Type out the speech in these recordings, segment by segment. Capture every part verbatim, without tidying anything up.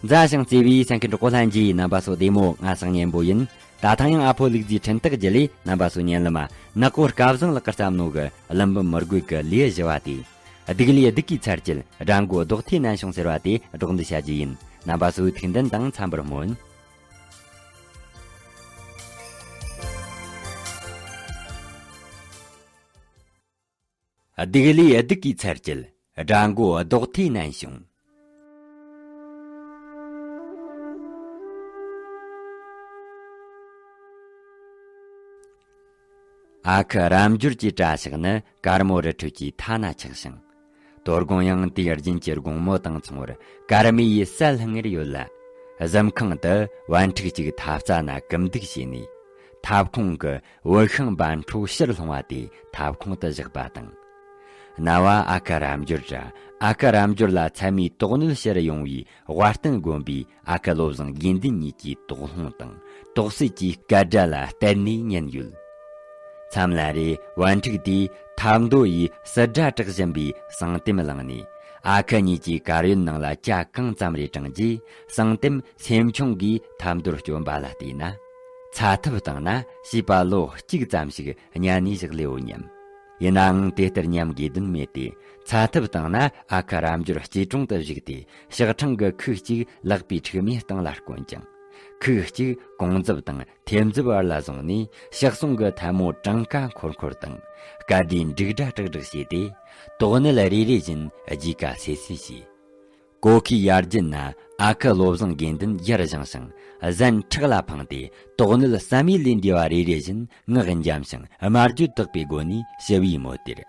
མཛའ་ཞིང་བརྩེ་བའི་གསན་མཁན་གྲོགས་པོ་ལྷན་རྒྱས། རྣམ་པ་ཚོ་བདེ་མོ། ང་སང་གཉན་པོ་ཡིན། ད་ཐེངས་ཡང་ཨ་ཕོ་ལུག་རྫིའི་འཕྲིན་སྟེགས་བརྒྱུད་ལས་རྣམ་པ་ཚོ་ཉན་ལ་མ། ནག་པོ་སྐལ་བཟང་ལགས་ཀྱིས་བརྩམས་ནོ་གི་ཀླུ་འབུམ་མི་རྒོད་ཀྱི་ལེའུ་བཞི་བ་དེ། སྡིག་ལས་སྡིག་གིས་ཚར་གྱུར། དགྲ་མགོ་ལྡོག་ཐོས་ནན་བྱུང་ཟེར་བ་དེ་སྒྲོག་འདོན་བྱ་རྒྱུ་ཡིན། རྣམ་པ་ཚོའི་ཐུགས་འདུན་དང་འཚམ་པར་སྨོན། སྡིག་ལས་སྡིག་གིས་ཚར་གྱུར། དགྲ་མགོ་ལྡོག་ཐོས་ནན་བྱུང་། ཨ་ཁུ་རབ་འབྱོར་གྱི་གྲྭ་ཤག་ནི་དཀར་མོ་རི་ཁྲོད་ཀྱི་མཐའ་ན་ཆགས་ཤིང་། དོ་དགོང་ཡང་དུས་རྒྱུན་གྱི་དགོང་མོ་དང་མཚུངས་པར་དཀར་མེ་ཡི་སད་ལྷང་ངེར་ཡོད་ལ། གཟིམ་ཁང་དུ་བན་ཕྲུག་ཅིག་ཐབ་རྩ་ན་གུམ་བདུག་བྱས་ནས། ཐབ་ཁུང་གི་འོད་ཤིང་འབར་འཕྲོ་ཕྱིར་ལྷུང་བ་དེ་ཐབ་ཁུང་དུ་བཞག་པ་དང་། རྣ་བ་ཨ་ཁུ་རབ་འབྱོར་ར་ཨ་ཁུ་རབ་འབྱོར་ལ་མཚན་མོའི་དོགས་གནོད་ཕྱིར་ཡོང་བའི་དབའ་རྟེན་དགོན་པའི་ཨ་ཁུ་བློ་བཟང་དགེ་འདུན་གཉིས་ཀྱི་དོགས་སློང་དང་དོགས་སེལ་གྱི་སྐད་སྒྲ་ལ་བརྟེན་ནས་ཉན་ཡོད། མཚམས་ལ་རེ་བན་ཕྲུག་དེས་ཐབ་མདོ་ཡི་སི་སྒྲ་གྲགས་བཞིན་པའི་ཟངས་ལྟེམ་བླངས་ནས། ཨ་ཁུ་གཉིས་ཀྱིས་དཀར་ཡོལ་ནང་ལ་ཇ་གང་ཙམ་རེ་དྲངས་རྗེས། ཟངས་ལྟེམ་སེམས་ཆུང་གིས་ཐབ་མདོར་བསྐྱོན་པ་ལ་བལྟས་ན། ཚ་ཐབ་བཏང་ན་བྱིས་པ་ལོ་གཅིག་ཙམ་ཞིག་ཉལ་ནས་བཞག་ལེའོ་སྙམ། ཡིན་ནའང་དེ་ལྟར་སྙམ་དགོས་དོན་མེད་དེ། ཚ་ཐབ་བཏང་ན་ཨ་ཁུ་རབ་འབྱོར་སྐྱིལ་ཀྲུང་དུ་བཞུགས་ཏེ། ཞག་ཕྲེང་གི་ཁུག་གཅིག་ལག་པའི་མཁྲིག་མའི་སྟེང་ལ་བསྐོན་ཅིང་། ཁུག་གཅིག་གོང་འཛུབ་དང་ཐེབས་འཛུབ་བར་ལ་བཟུང་ནས། ཞག་ཟུང་གི་ཐལ་མོ་གྲངས་ཀ་འཁོར་འཁོར་དང་། སྐད་སྒྲའི་འབྲུག་སྒྲ་སྒྲག་སྒྲག་བྱས་ཏེ། དོགས་གནད་རེ་རེ་བཞིན་རྒྱུས་ཀ་སེ་སེ་བྱས། གོ་ཁའི་ཡར་རྒྱུད་ན་ཨ་ཁུ་བློ་བཟང་དགེ་འདུན་ཡར་བཞེངས་ཤིང་། གཟན་ཁྲག་ལ་འཕངས་ཏེ། དོགས་གནད་བསམ་ཡས་ལས་འདས་པ་རེ་རེ་བཞིན་ངག་འཇམ་ཞིང་དམར་བརྗོད་དག་པའི་སྒོ་ནས་ཞུ་བའི་མོད་དེར།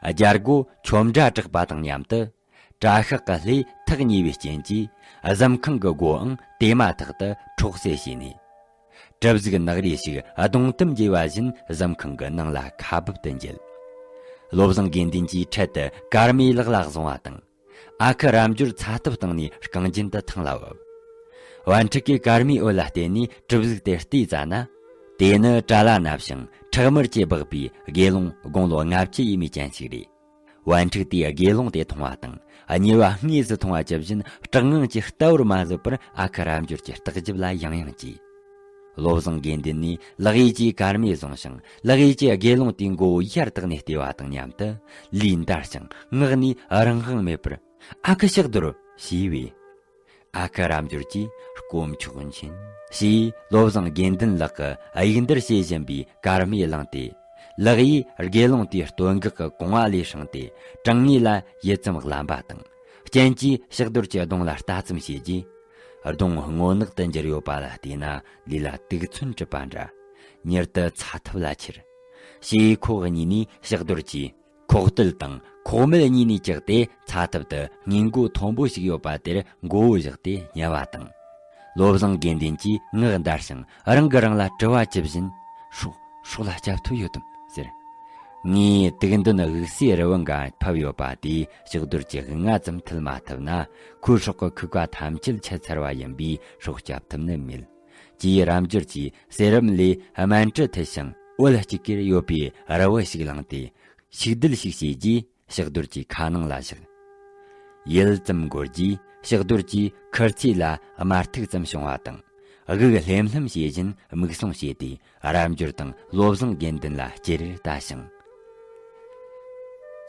རྒྱལ་སྒོ་ཆོམ་སྒྲ་གྲགས་པ་དང་མཉམ་དུ། གྲྭ་ཤག་གི་ལྷས་ཐག་ཉེ་བའི་རྐྱེན་གྱིས། གཟིམ་ཁང་གི་སྒོའང་དེ་མ་ཐག་ཏུ་འཕྲོག་བསྲེགས་བྱས་ནས། གྲིབ་གཟུགས་ནག་རིས་ཤིག་གདོང་གཏམ་རྒྱས་པ་བཞིན་གཟིམ་ཁང་གི་ནང་ལ་ཁ་སྦུབ་ཏུ་འགྱེལ། བློ་བཟང་དགེ་འདུན་གྱིས་འཕྲལ་དུ་སྐར་མའི་ལག་ལ་བཟུང་བ་དང་། ཨ་ཁུ་རབ་འབྱོར་ཚ་ཐབ་བཏང་ནས་རྐང་རྒྱན་དུ་ཐང་ལ་བབས། བན་ཕྲུག་གིས་སྐར་མའི་འོད་ལ་བལྟས་ནས་གྲིབ་གཟུགས་དེ་བལྟས་ཙ་ན། དེ་ནི་གྲྭ་ལ་ན་ཞིང་ཁྲག་དམར་གྱིས་སྦགས་པའི་དགེ་སློང་དགུང་ལོ་ལྔ་བཅུ་ཡས་མས་ཅན་ཞིག་རེད། བན་ཕྲུག་དེས་དགེ་སློང་དེ་མཐོང་བ་དང་། གཉིད་པ་དངོས་སུ་མཐོང་བ་ཇི་བཞིན་སྐྲག་ངང་གིས་ལྟ་བར་མ་བཟོད་པར་ཨ་ཁུ་རབ་འབྱོར་གྱི་ལྟག་རྒྱབ་ལ་ཡང་ཡང་བྱས། བློ་བཟང་དགེ་འདུན་ནས་ལག་གཡས་ཀྱིས་སྐར་མའི་བཟུང་ཞིང་། ལག་གཡས་ཀྱིས་དགེ་སློང་དེའི་མགོ་བོ་ཡར་བཏེགས་ནས་བལྟས་པ་དང་མཉམ་དུ། ལུས་འདར་ཞིང་ངག་ནས་རང་དབང་མེད་པར། ཨ་ཁུ་ཕྱག་རྡོར། ཞེས་པས། ཨ་ཁུ་རབ་འབྱོར་གྱིས་དཀོན་མཆོག་མཁྱེན། ཞེས་བློ་བཟང་དགེ་འདུན་ལགས་ཀྱིས་དབྱུག་འདུར་བྱེད་བཞིན་པའི་སྐར་མའི་གླིང་དེ། ལག་གཡས་དགེ་སློང་དེའི་སྟོད་འགག་གི་གོང་བ་ལས་བསྲིངས་ཏེ། གྲང་ངེས་ལ་ཡིད་ཙམ་བརླམས་པ་དང་། སྤྱན་གྱིས་ཕྱག་རྡོར་གྱི་གདོང་ལ་ལྟ་ཙམ་བྱས་རྗེས། གདོང་སྔོ་ནག་ཏུ་འགྱུར་ཡོད་པ་ལ་བལྟས་ན། ལུས་ལ་དུག་ཚོན་གྲིབ་པ་འདྲ། མྱུར་དུ་ཚ་ཐབ་ལ་ཁྱེར། ཞེས་ཁོ་གཉིས་ནས་ཕྱག་རྡོར་གྱིས། ཁོག་ལྟོད་དང་ཁོག་མེད་གཉིས་ནས་བཅག་སྟེ། ཚ་ཐབ་ཏུ་སྔས་མགོ་མཐོན་པོ་ཞིག་ཡོད་པ་དེར་མགོ་བོ་བཞག་སྟེ་ཉལ་བ་དང་། བློ་བཟང་དགེ་འདུན་གྱིས་ངག་འདར་ཞིང་རང་གིས་རང་ལ་དྲི་བ་ཇི་བཞིན། སྲོག་སྲོག་ལ་སྐྱབས་ཐོབ་ཡོད་དམ་ཟེར། ངས་དུག་འདོན་དབུགས་སའི་རི་བོ་འགའ་ཕབ་ཡོད་པ་དེས་ཕྱག་རྡོར་གྱི་དབུས་ང་ཙམ་མཐིལ་མ་ཐུབ་ན། ཁོའི་སྲོག་གི་ཁུག་པ་ཐམས་ཅད་ཆད་ཚར་བ་ཡིན་པས་སྲོག་སྐྱབས་ཐུབ་ནི་མེད། ཅེས་རབ་འབྱོར་གྱིས་གསེར་རམ་ལས་སྨན་དཀྲིས་མཐུད་ཞིང་འོད་གཅིག་གིར་ཡོད་པའི་རི་བོ་ཞིག་བླངས་ཏེ། ཞིག་རྡུལ་ཞིག་བྱས་རྗེས་ཕྱག་རྡོར་གྱི་ཁ་ནང་ལ་བཞག་ཡུད་ཙམ་འགོར་རྗེས་ཕྱག་རྡོར་གྱིས་ཁུར་ཚོས་ལ་དམར་ཐིག་ཙམ་བྱུང་བ་དང་། དབུགས་ལྷེམ་ལྷེམ་བྱེད་བཞིན་མིག་ཟུང་བྱས་ཏེ་རབ་འབྱོར་དང་བློ་བཟང་དགེ་འདུན་ལ་ཅེ་རེར་ལྟ་ཞིང་།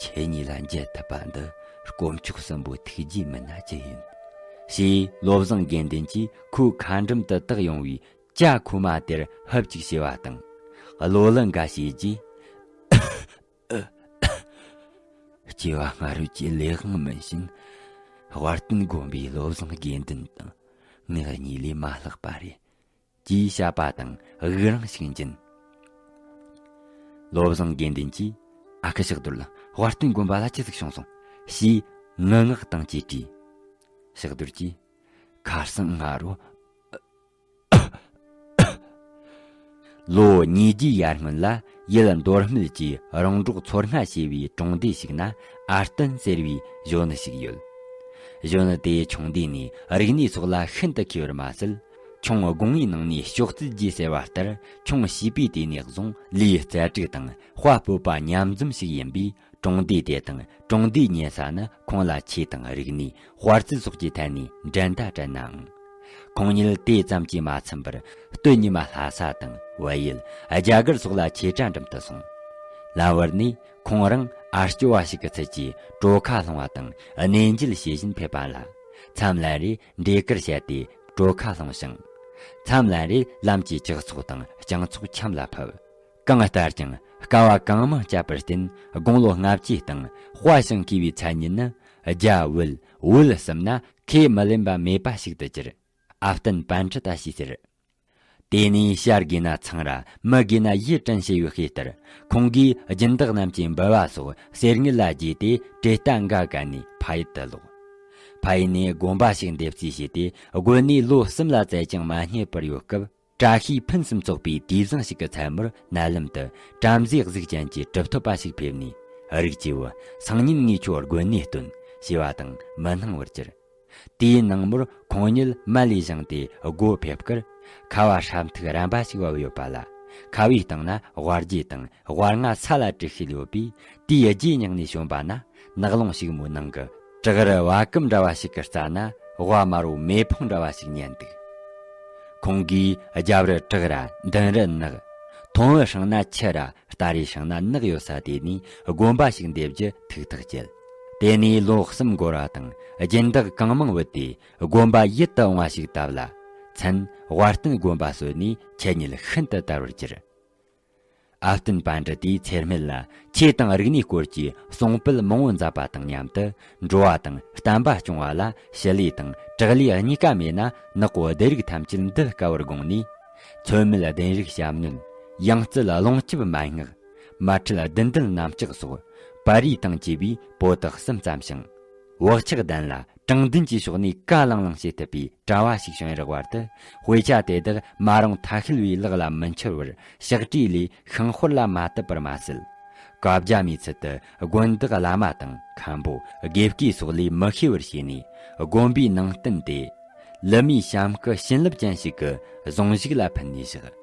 ཁྱེད་གཉིས་ལ་འཇལ་ཐུབ་པ་འདི་དཀོན་མཆོག་གསུམ་པོའི་ཐུགས་རྗེ་མིན་ན་ཅི་ཡིན། ཞེས་བློ་བཟང་དགེ་འདུན་གྱིས་ཁོའི་ཁ་འགྲམ་དུ་བཏགས་ཡོང་བའི་ཇ་ཁོལ་མ་དེར་ཧབ་ཅིག་བྱས་པ་དང་། གློ་ལུ་འགའ་བྱས་རྗེས། སྐྱེ་བ་སྔ་རོལ་གྱི་ལས་དབང་མིན་ཕྱིན། དབའ་རྟེན་དགོན་པའི་བློ་བཟང་དགེ་འདུན་དང་ངེད་གཉིས་ལས་མ་ལྷག་པ་རེད། ཅེས་བཤད་པ་དང་དབུགས་རིང་ཞིག་འབྱིན། བློ་བཟང་དགེ་འདུན་གྱིས། ཨ་ཁུ་ཕྱག་རྡོར་ལགས། དབའ་རྟེན་དགོན་པ་ལ་ཅི་ཟིག་བྱུང་སོང་། ཞེས་ངུ་ངག་དང་བཅས་དྲིས། ཕྱག་རྡོར་གྱིས། ཁ་སང་སྔ་རོལ། ལོ་ཉིས་བརྒྱའི་ཡར་སྔོན་ལ་ཡུལ་མདོ་སྨད་ཀྱི་རོང་འབྲོག་མཚོ་སྔ་ཞེས་པའི་གྲོང་སྡེ་ཞིག་ན་ཨར་སྟན་ཟེར་བའི་གཞོན་ནུ་ཞིག་ཡོད། གཞོན་ནུ་དེ་ཆུང་དུས་ནས་རིག་གནས་སོགས་ལ་ཤིན་ཏུ་མཁས་པར་མ་ཟད། ཁྱུང་དགུང་ངའི་ནང་ནས་གཤོག་རྩལ་རྒྱས་ཟེར་བ་ལྟར། ཁྱུང་བྱིས་པའི་དུས་ནས་བཟུང་ལས་རྩལ་སྤྲུགས་དང་དཔའ་སྤོབས་པ་མཉམ་འཛོམས་ཤིག་ཡིན་པས། གྲོང་སྡེ་དེ་དང་གྲོང་སྡེའི་ཉེ་ས་ནི་ཁོང་ལ་ཆོས་དང་རིག་གནས། དཔའ་རྩལ་སོགས་ཀྱི་ཐད་ནས་འགྲན་ཟླ་བྲལ་ནའང་། ཁོང་ཉིད་དེ་ཙམ་གྱིས་མ་ཚིམ་པར། སྟོད་ཉི་མ་ལྷ་ས་དང་བལ་ཡུལ། རྒྱ་གར་སོགས་ལ་ཆོས་གྲྭ་འགྲིམ་དུ་སོང་། ལམ་བར་ནས་ཁོང་རང་ཨ་སྐྱོ་བ་ཞིག་གི་ཚུལ་གྱིས་གྲོ་ཁ་སློང་བ་དང་གནས་མཇལ་བྱེད་བཞིན་ཕེབས་པ་ལ། མཚམས་ལན་རེ་འབྲས་དཀར་བཤད་དེ་གྲོ་ཁ་སློང་ཞིང་། མཚམས་ལན་རེ་ལམ་གྱི་ལྕགས་ཚོགས་དང་སྤྱང་ཚོགས་འཆམ་ལ་ཕབ། གང་ལྟར་ཀྱང་དཀའ་བ་གང་མང་སྤྱད་པར་བརྟེན། དགུང་ལོ་ལྔ་བཅུའི་སྟེང་དཔའ་ཞིང་གུས་པའི་མཚན་ཉིད་ནི། རྒྱ་བོད་བོད་གསུམ་ན་ཁས་མི་ལེན་པ་མེད་པ་ཞིག་ཏུ་གྱུར། ཨ་བརྟན་པཎྜི་ཏ་ཞེས་ཟེར། དེ་ནས་ཤར་དགོས་ན་ཚངས་ར། མི་དགོས་ན་ཡུལ་དྲན་ཞེས་པའི་དཔེ་ལྟར། ཁོང་གིས་སྦྱིན་བདག་རྣམས་ཀྱི་འབུལ་བ་སོགས་གསེར་དངུལ་ལ་བརྗེས་ཏེ། དྲེལ་རྟ་འགའ་བཀལ་ནས་ཕ་ཡུལ་དུ་ལོག། ཕ་ཡུལ་ནས་དགོན་པ་ཞིག་འདེབས་རྩིས་བྱས་ཏེ། དགོན་ནས་ལོ་གསུམ་ལ་བཙལ་ཀྱང་མ་རྙེད་པར་ཡོད་སྐབས། བཀྲ་ཤིས་ཕུན་སུམ་ཚོགས་པའི་དུས་བཟང་ཞིག་གི་མཚན་མོར། མནལ་ལམ་དུ་བྲམ་ཟེ་གཟུགས་ཅན་གྱི་གྲུབ་ཐོབ་པ་ཞིག་ཕེབས་ནས། རིགས་ཀྱི་བུ། སང་ཉིན་ངས་ཁྱོད་དགོན་ནས་སྟོན། ཞེས་པ་དང་མི་སྣང་བར་གྱུར། དེའི་ནངས་མོར་ཁོང་ཉིད་མལ་ལས་བཞེངས་ཏེ་སྒོ་ཕེབས་ཁར། ཁ་བ་ཧྲམ་ཐིག་རན་པ་ཞིག་བབས་ཡོད་པ་ལ། ཁ་བའི་སྟེང་ན་དབའ་རྒྱས་དང་དབའ་རྔ་ས་ལ་དཀྲིས་ཤིང་ཡོད་པས། དེའི་རྗེས་བསྙེགས་ནས་བྱོན་པ་ན། ནགས་ཀློང་ཕྱུག་མོའི་ནང་གི་བྲག་རི་བ་གམ་འདྲ་བ་ཞིག་གི་རྩ་ན། དབའ་དམར་པོ་མེ་ཕུང་འདྲ་བ་ཞིག་ཉལ་འདུག། ཁོང་གིས་རྒྱབ་རི་བྲག་ར་མདུན་རི་ནགས། མཐོང་བའི་སྲང་ན་ཆུ་ར། སྟ་རེའི་སྲང་ན་ནགས་ཡོད་ས་དེ་ནས་དགོན་པ་ཞིག་འདེབས་རྒྱུ་ཐུགས་ཐག་བཅད། དེ་ནས་ལོ་གསུམ་འགོར་བ་དང་། སྦྱིན་བདག་གང་མང་བུད་དེ། དགོན་པ་ཡིད་དུ་འོང་བ་ཞིག་བཏབ་ལ། མཚན་དབའ་རྟུལ་དགོན་པ་གསོལ་ནས་ཁྱེད་ཉིད་ཤིན་ཏུ་དར་བར་གྱུར། ཨ་བརྟན་པཎྜི་ཏས་ཚེ་སྨད་ལ་ཆོས་དང་རིག་གནས་སྐོར་གྱི་གསུང་སྤེལ་མང་བོ་མཛད་པ་དང་མཉམ་དུ། འགྲོ་བ་དང་བསྟན་པ་སྐྱོང་བ་ལ་ཞི་ལུས་དང་དྲག་ལས་གཉིས་ཀ་མེད་ན། ནག་པོ་སྡེ་རིགས་ཐམས་ཅད་འདུལ་དཀའ་བར་དགོངས་ནས། ཚོད་མེད་གདན་རིགས་ཞབས་ནོན། ཡང་རྩལ་ལོངས་སྤྱོད་མན་ངག། མ་ཁྲིད་བདུད་འདུལ་གནམ་ལྕགས་སོགས་པར་རིས་དང་བཅས་པའི་པོ་ཏི་གསུམ་བརྩམས་ཤིང་། བག་ཆགས་ལྡན་ལ་དྲང་བདེན་གྱི་ཕྱོགས་ནས་ཀ་ལང་ལང་བྱེད་ཐུབ་པའི་གྲྭ་བ་ཞིག་བྱུང་ཡོད་པར་དུ། དཔེ་ཆ་དེ་དག་མ་རུངས་ཐ་ཤལ་བའི་ལག་ལ་མི་འཆོར་བར་ཕྱག་བྲིས་ལས་ཤིང་དཔར་ལ་མ་བཏུབ་པར་མ་ཟད། བཀའ་རྒྱ་མའི་ཚུལ་དུ་དགོན་བདག་བླ་མ་དང་མཁན་པོ་དགེ་བསྐོས་སོགས་ལས་མི་ཤེས་པར་བྱས་ནས། དགོན་པའི་ནང་བསྟན་དེ་ལི་མིའི་གཤམ་གྱི་བྱིན་རླབས་ཅན་ཞིག་གི་གཟུངས་གཞུག་ལ་ཕུལ་ནས་བཞག།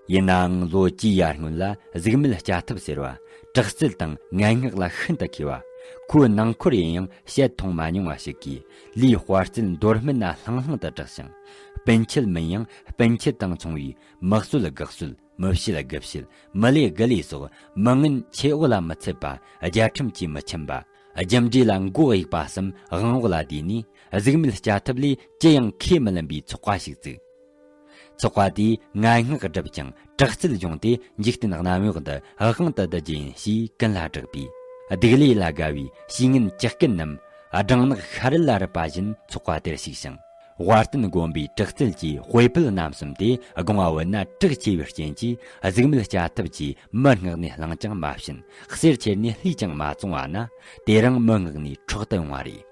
ཡིན་ནའང་ལོ་བཅུའི་ཡར་སྔོན་ལ་གཟུགས་མེད་སྐྱ་ཐབས་ཟེར་བ་དྲག་རྩལ་དང་ངན་སྔགས་ལ་ཤིན་ཏུ་མཁས་པ། ཁོའི་ནང་འཁོར་ཡིན་ཡང་བཤད་མཐོང་མ་མྱོང་བ་ཞིག་གིས་ལུས་དཔའ་རྩལ་མདོ་སྨད་ན་ལྷང་ལྷང་དུ་གྲགས་ཤིང་། སྤུན་མཆེད་མིན་ཡང་སྤུན་མཆེད་དང་མཚུངས་པའི་མི་གསོད་དགག་གསོད། མི་བཤད་དགུ་བཤད། མི་ལས་དགུ་ལས་སོགས་མི་ངན་ཆེ་འོག་ལ་མི་ཚུད་པ། རྒྱལ་ཁྲིམས་ཀྱིས་མི་ཁྱིམ་པ། རྒྱུ་འབྲས་ལ་མགོ་གཡུག་པ་གསུམ་དབང་འོག་ལ་བསྡུས་ནས། གཟུགས་མེད་སྐྱ་ཐབས་ལས་ཅི་ཡང་ཁས་མི་ལེན་པའི་ཚོགས་པ་ཞིག་བཙུགས། ཚོགས་པ་དེས་ངན་སྔགས་བསྒྲུབས་ཀྱང་དྲག་རྩལ་སྦྱོང་སྟེ། འཇིག་རྟེན་རྣམ་གཡོག་འདི་དབང་དུ་བསྡུ་རྒྱུ་ཡིན་ཞེས་ཀུན་ལ་གྲགས་པས། སྡིག་ལས་ལ་དགའ་བའི་བཤེས་གཉེན་ཇི་སྐད་རྣམས་སྦྲང་ནག་ཤ་རུལ་ལ་རུབ་པ་བཞིན་ཚོགས་པ་དེར་ཞུགས་ཤིང་། དབའ་རྟུལ་དགོན་པའི་དྲག་རྩལ་གྱི་དཔེ་ཕུད་རྣམ་གསུམ་དེ་དགོངས་པ་བོད་ན་དྲག་ཆེ་བའི་རྐྱེན་གྱིས། གཟུགས་མེད་སྐྱ་ཐབས་ཀྱིས་མི་མངགས་ནས་བླངས་ཀྱང་མ་བྱིན། གསེར་ཁྱེར་ནས་ལྷས་ཀྱང་མ་བཙོང་བ་ན། དེ་རིང་མི་མངགས་ནས་འཕྲོག་ཏུ་ཡོང་བ་རེད།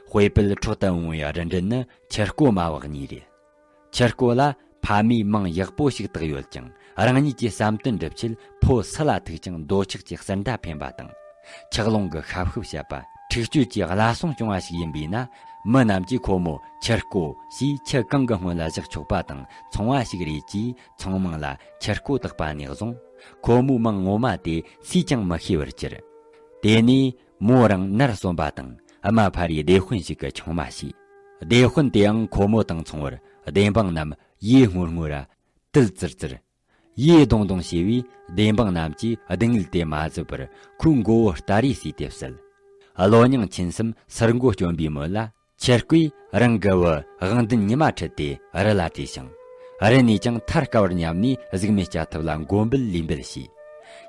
དཔེ་ཕུད་འཕྲོག་ཏུ་འོང་བའི་རིན་འདྲེན་ནི་ཆུ་རྐོ་མ་བག་གཉིས་རེད། ཆུ་རྐོ་ལ་ཕ་མའི་མིང་ཡག་པོ་ཞིག་བཏགས་ཡོད་ཀྱང་། རང་ཉིད་ཀྱི་བསམ་དོན་འགྲུབ་ཆེད་ཕོ་སུ་ལ་ཐུག་ཀྱང་འདོད་ཆགས་ཀྱི་ཟུར་མདའ་འཕེན་པ་དང་། ཆག་ལོང་གི་ཤབ་ཤུབ་བཤད་པ། འཁྲིག་སྤྱོད་ཀྱི་བླ་སྲོང་སྐྱོང་བ་ཞིག་ཡིན་པས་ན། མི་རྣམས་ཀྱིས་ཁོ་མོ་ཆུ་རྐོ་ཞེས་ཆུ་གང་གི་སྔོན་ལ་བཞག་ཆོག་པ་དང་མཚུངས་པ་ཞིག་རེད་ཅེས། ཚང་མང་ལ་ཆུ་རྐོ་བཏགས་པ་ནས་བཟུང་། ཁོ་མོའི་མིང་ངོ་མ་དེ་སུས་ཀྱང་མི་ཤེས་པར་གྱུར། དེ་ནས་མོ་རང་ནར་སོན་པ་དང་། ཨ་མ་ཕ་རིའི་སྡེ་དཔོན་ཞིག་གི་ཆུང་མ་བྱས། སྡེ་དཔོན་དེའང་ཁོ་མོ་དང་མཚུངས་པར་བདེན་དཔང་རྣམས་ཡིད་སྔོ་སྔོ་ར། དུལ་ཙིར་ཙིར། ཡིད་གདུང་གདུང་བྱས་པས། བདེན་དཔང་རྣམས་ཀྱིས་སྡུག་བསྔལ་དེ་མ་བཟོད་པར་ཁོའི་མགོ་བོ་སྟ་རེ་བསྲེས་ཏེ་བསད། བློ་མྱང་ཆེན་གསུམ་ཟུར་མགོ་བསྐྱོན་པའི་མོད་ལ། ཆུ་རྐོས་རང་གི་བུ་དབང་ལྡན་ཉི་མ་ཁྲིད་དེ་རི་ལ་བྲོས་ཤིང་། རི་ནས་ཀྱང་ཐར་དཀའ་བར་སྙམ་ནས་གཟུགས་མེད་སྐྱ་ཐབས་ལ་མགོ་འབུལ་ལུས་འབུལ་བྱས།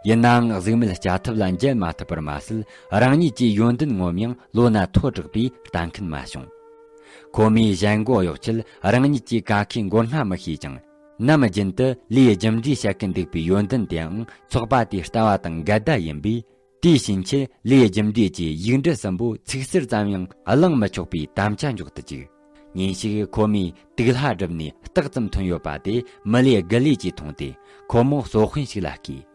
ཡིན་ནའང་གཟུགས་མེད་སྐྱ་ཐབས་ལ་མཇལ་མ་ཐུབ་པར་མ་ཟད། རང་ཉིད་ཀྱི་ཡོན་ཏན་ངོམ་ཡང་ལོ་ན་མཐོ་དྲགས་པས་ལྟ་མཁན་མ་བྱུང་། ཁོ་མོས་གཞན་མགོ་གཡོག་ཆེད་རང་ཉིད་ཀྱི་ཀ་ཁའི་མགོ་སྣ་མི་ཤེས་ཀྱང་། ནམ་རྒྱུན་དུ་ལས་རྒྱུ་འབྲས་བཤད་ཀྱི་འདུག་པའི་ཡོན་ཏན་དེའང་ཚོགས་པ་དེའི་ལྟ་བ་དང་འགལ་ཟླ་ཡིན་པས། དེའི་ཕྱིན་ཆད་ལས་རྒྱུ་འབྲས་ཀྱི་ཡིག་འབྲུ་གསུམ་པོ་ཚིག་ཟུར་ཙམ་ཡང་བླང་མི་ཆོག་པའི་དམ་བཅའ་འཇོག་ཏུ་བཅུག། ཉིན་ཞིག་ཁོ་མོས་དུག་ལྷ་བསྒྲུབས་ནས་སྟག་ཙམ་ཐོན་ཡོད་པ་དེ་མི་ལས་དགུ་ལས་ཀྱིས་མཐོང་སྟེ། ཁོ་མོ་གསོ་དཔོན་ཞིག་ལ་བསྐོས།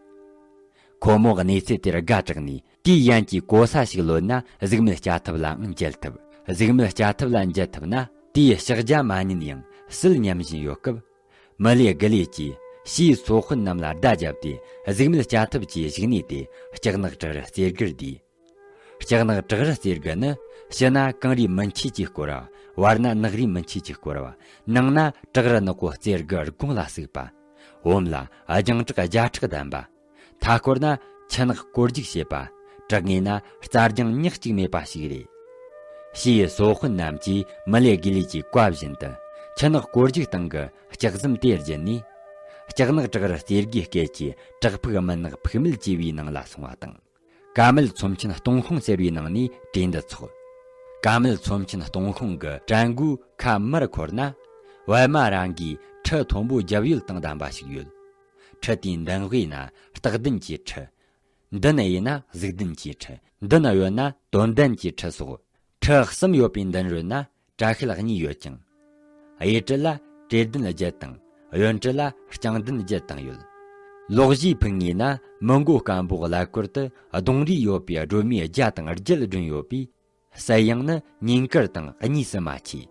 ཁོ་མོ་གནས་ཚུལ་དེར་དགའ་དྲགས་ནས། དེའི་ཡན་གྱི་གོ་ས་ཞིག་ལོན་ན་གཟུགས་མེད་སྐྱ་ཐབས་ལའང་མཇལ་ཐུབ། གཟུགས་མེད་སྐྱ་ཐབས་ལ་མཇལ་ཐུབ་ན། དེའི་ཕྱག་རྒྱ་མ་ཉན་ཡང་ སྲིད་ཉམས་བཞིན་ཡོད་སྐབས། མི་ལས་དགུ་ལས་ཀྱིས་ཕྱིའི་སོ་དཔོན་རྣམས་ལ་བརྡ་བརྒྱབ་སྟེ། གཟུགས་མེད་སྐྱ་ཐབས་ཀྱི་བཞུགས་གནས་དེ་ལྕགས་ནག་བྲག་རི་རྩེ་དགུར་བསྡུས། ལྕགས་ནག་བྲག་རི་རྩེ་དགུ་ནི། ཕྱི་ན་གངས་རིའི་མུ་མཆེད་ཀྱིས་བསྐོར་བ། བར་ན་ནགས་རིའི་མུ་མཆེད་ཀྱིས་བསྐོར་བ། ནང་ན་བྲག་རི་ནག་པོ་རྩེ་དགུ་དགུང་ལ་བཙུགས་པ། འོག་ལ་རྒྱང་གྲགས་བརྒྱ་ཕྲག་ལྡན་པ། མཐའ་སྐོར་ན་ཆུ་ནག་སྐོར་རྒྱུག་བྱེད་པ། བྲག་ངོས་ན་རྩྭ་ལྗང་ཉག་གཅིག་མེད་པ་ཞིག་རེད། ཕྱིའི་སོ་དཔོན་རྣམས་ཀྱིས་མི་ལས་དགེ་ལས་ཀྱི་བཀའ་བཞིན་དུ། ཆུ་ནག་སྐོར་རྒྱུག་སྟེང་གི་ལྕགས་ཟམ་དེ་བརྒྱུད་ནས། ལྕགས་ནག་བྲག་རི་རྩེ་དགུའི་སྐེད་ཀྱི་བྲག་ཕུག་མུན་ནག་ཕུག་མེད་ཅེས་པའི་ནང་ལ་སོང་བ་དང་། ཀ་མེད་ཚོམས་ཆེན་སྟོང་ཤོང་ཟེར་བའི་ནང་ནས་གྲོས་འདི་ཚོགས། ཀ་མེད་ཚོམས་ཆེན་སྟོང་ཤོང་གི་གྲལ་མགོའི་ཁ་མར་འཁོར་ན། པད་མ་ར་གའི་ཁྲི་མཐོན་པོ་རྒྱབ་ཡོལ་དང་ལྡན་པ་ཞིག་ཡོད། ཁྲི་དེའི་མདུན་དབུས་ན་སྟག་གདན་གྱི་ཁྲི། མདུན་གཡས་ན་གཟིག་གདན་གྱི་ཁྲི། མདུན་གཡོན་ན་དོན་ལྡན་གྱི་ཁྲི་སོགས། ཁྲི་གསུམ་ཡོད་པའི་མདུན་རོལ་ན་བཀྲ་ཤིས་གཉིས་ཡོད་ཅིང་། གཡས་གྲལ་ལ་གྲལ་གདན་བརྒྱད་དང་། གཡོན་གྲལ་ལ་རྐྱང་གདན་བརྒྱད་དང་ཡོད། ལོགས་བཞིའི་ཕུག་ངོས་ན་མི་མགོ་སྐམ་པོ་ཀླད་ཀོར་དུ་གདོང་རིས་ཡོད་པའི་སྒྲོལ་མའི་རྒྱ་དང་རྒྱུད་བསྒྲིམས་ཡོད་པས། གསལ་ཡང་ནི་ཉིན་དཀར་དང་གཉིས་སུ་མ་མཆིས།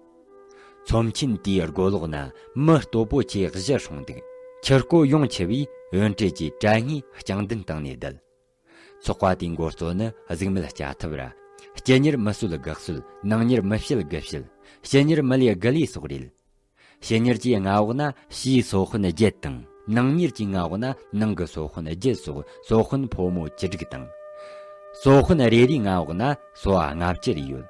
ཚོམས་ཆེན་དེའི་སྒོ་ལོགས་ན་མི་སྟོབས་པོ་ཆེ་བཞི་སྲུང་འདུག། ཆུ་སྐོར་ཡོང་ཆེ་བས་གཡོན་གྲལ་གྱི་གྲལ་སྔས་རྐྱང་གདན་བཏིང་ནས་བསྡད། ཚོགས་པ་དེའི་འགོ་གཙོ་ནི་གཟུགས་མེད་སྐྱ་ཐབས་ར། སྤྱི་གཉེར་མི་གསོད་དགུ་གསོད། ནང་གཉེར་མི་བཤད་དགུ་བཤད། ཕྱི་གཉེར་མི་ལས་དགུ་ལས་སོགས་རེད། ཕྱི་གཉེར་གྱི་མངའ་འོག་ན་ཕྱིའི་སོ་དཔོན་བརྒྱད་དང་། ནང་གཉེར་གྱི་མངའ་འོག་ན་ནང་གི་སོ་དཔོན་བརྒྱད་སོགས་སོ་དཔོན་ཕོ་མོ་བཅུ་དྲུག་དང་། སོ་དཔོན་རེ་རེའི་མངའ་འོག་ན་སོ་བ་ལྔ་བཅུ་རེ་ཡོད།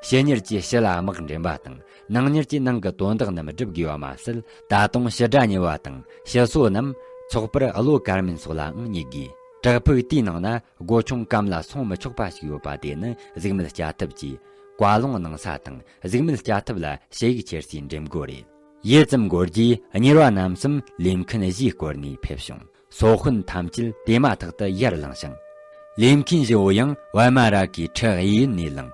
ཕྱི་གཉེར་གྱིས་ཕྱི་ལ་དམག་འདྲེན་པ་དང་། ནང་གཉེར་གྱིས་ནང་གི་དོན་དག་རྣམས་སྒྲུབ་དགོས་པ་མ་ཟད། ད་དུང་ཕྱི་དགྲ་གཉེར་བ་དང་ཕྱི་སོ་རྣམས་ཚོགས་པར་བློ་དཀར་མིན་སོགས་ལའང་གཉེར་དགོས། བྲག་ཕུག་དེའི་ནང་ན་སྒོ་ཆུང་གམ་ལ་སོང་མི་ཆོག་པ་ཞིག་ཡོད་པ། དེ་ནི་གཟུགས་མེད་སྐྱ་ཐབས་ཀྱིས་བཀའ་ལུང་གནང་ས་དང་། གཟུགས་མེད་སྐྱ་ཐབས་ལ་ཞུ་ཡིག་ཁྱེར་སའི་འགྲེམས་སྒོ་རེད། ཡུད་ཙམ་འགོར་རྗེས་གཉེར་བ་རྣམ་གསུམ་ལས་མཁན་བཞིའི་སྐོར་ནས་ཕེབས་བྱུང་། སོ་དཔོན་ཐམས་ཅད་དེ་མ་ཐག་ཏུ་ཡར་ལངས་ཤིང་། ལས་མཁན་བཞི་བོ་ཡང་པད་མ་ར་གའི་ཁྲི་གཡས་གཡོན་ནས་ལངས།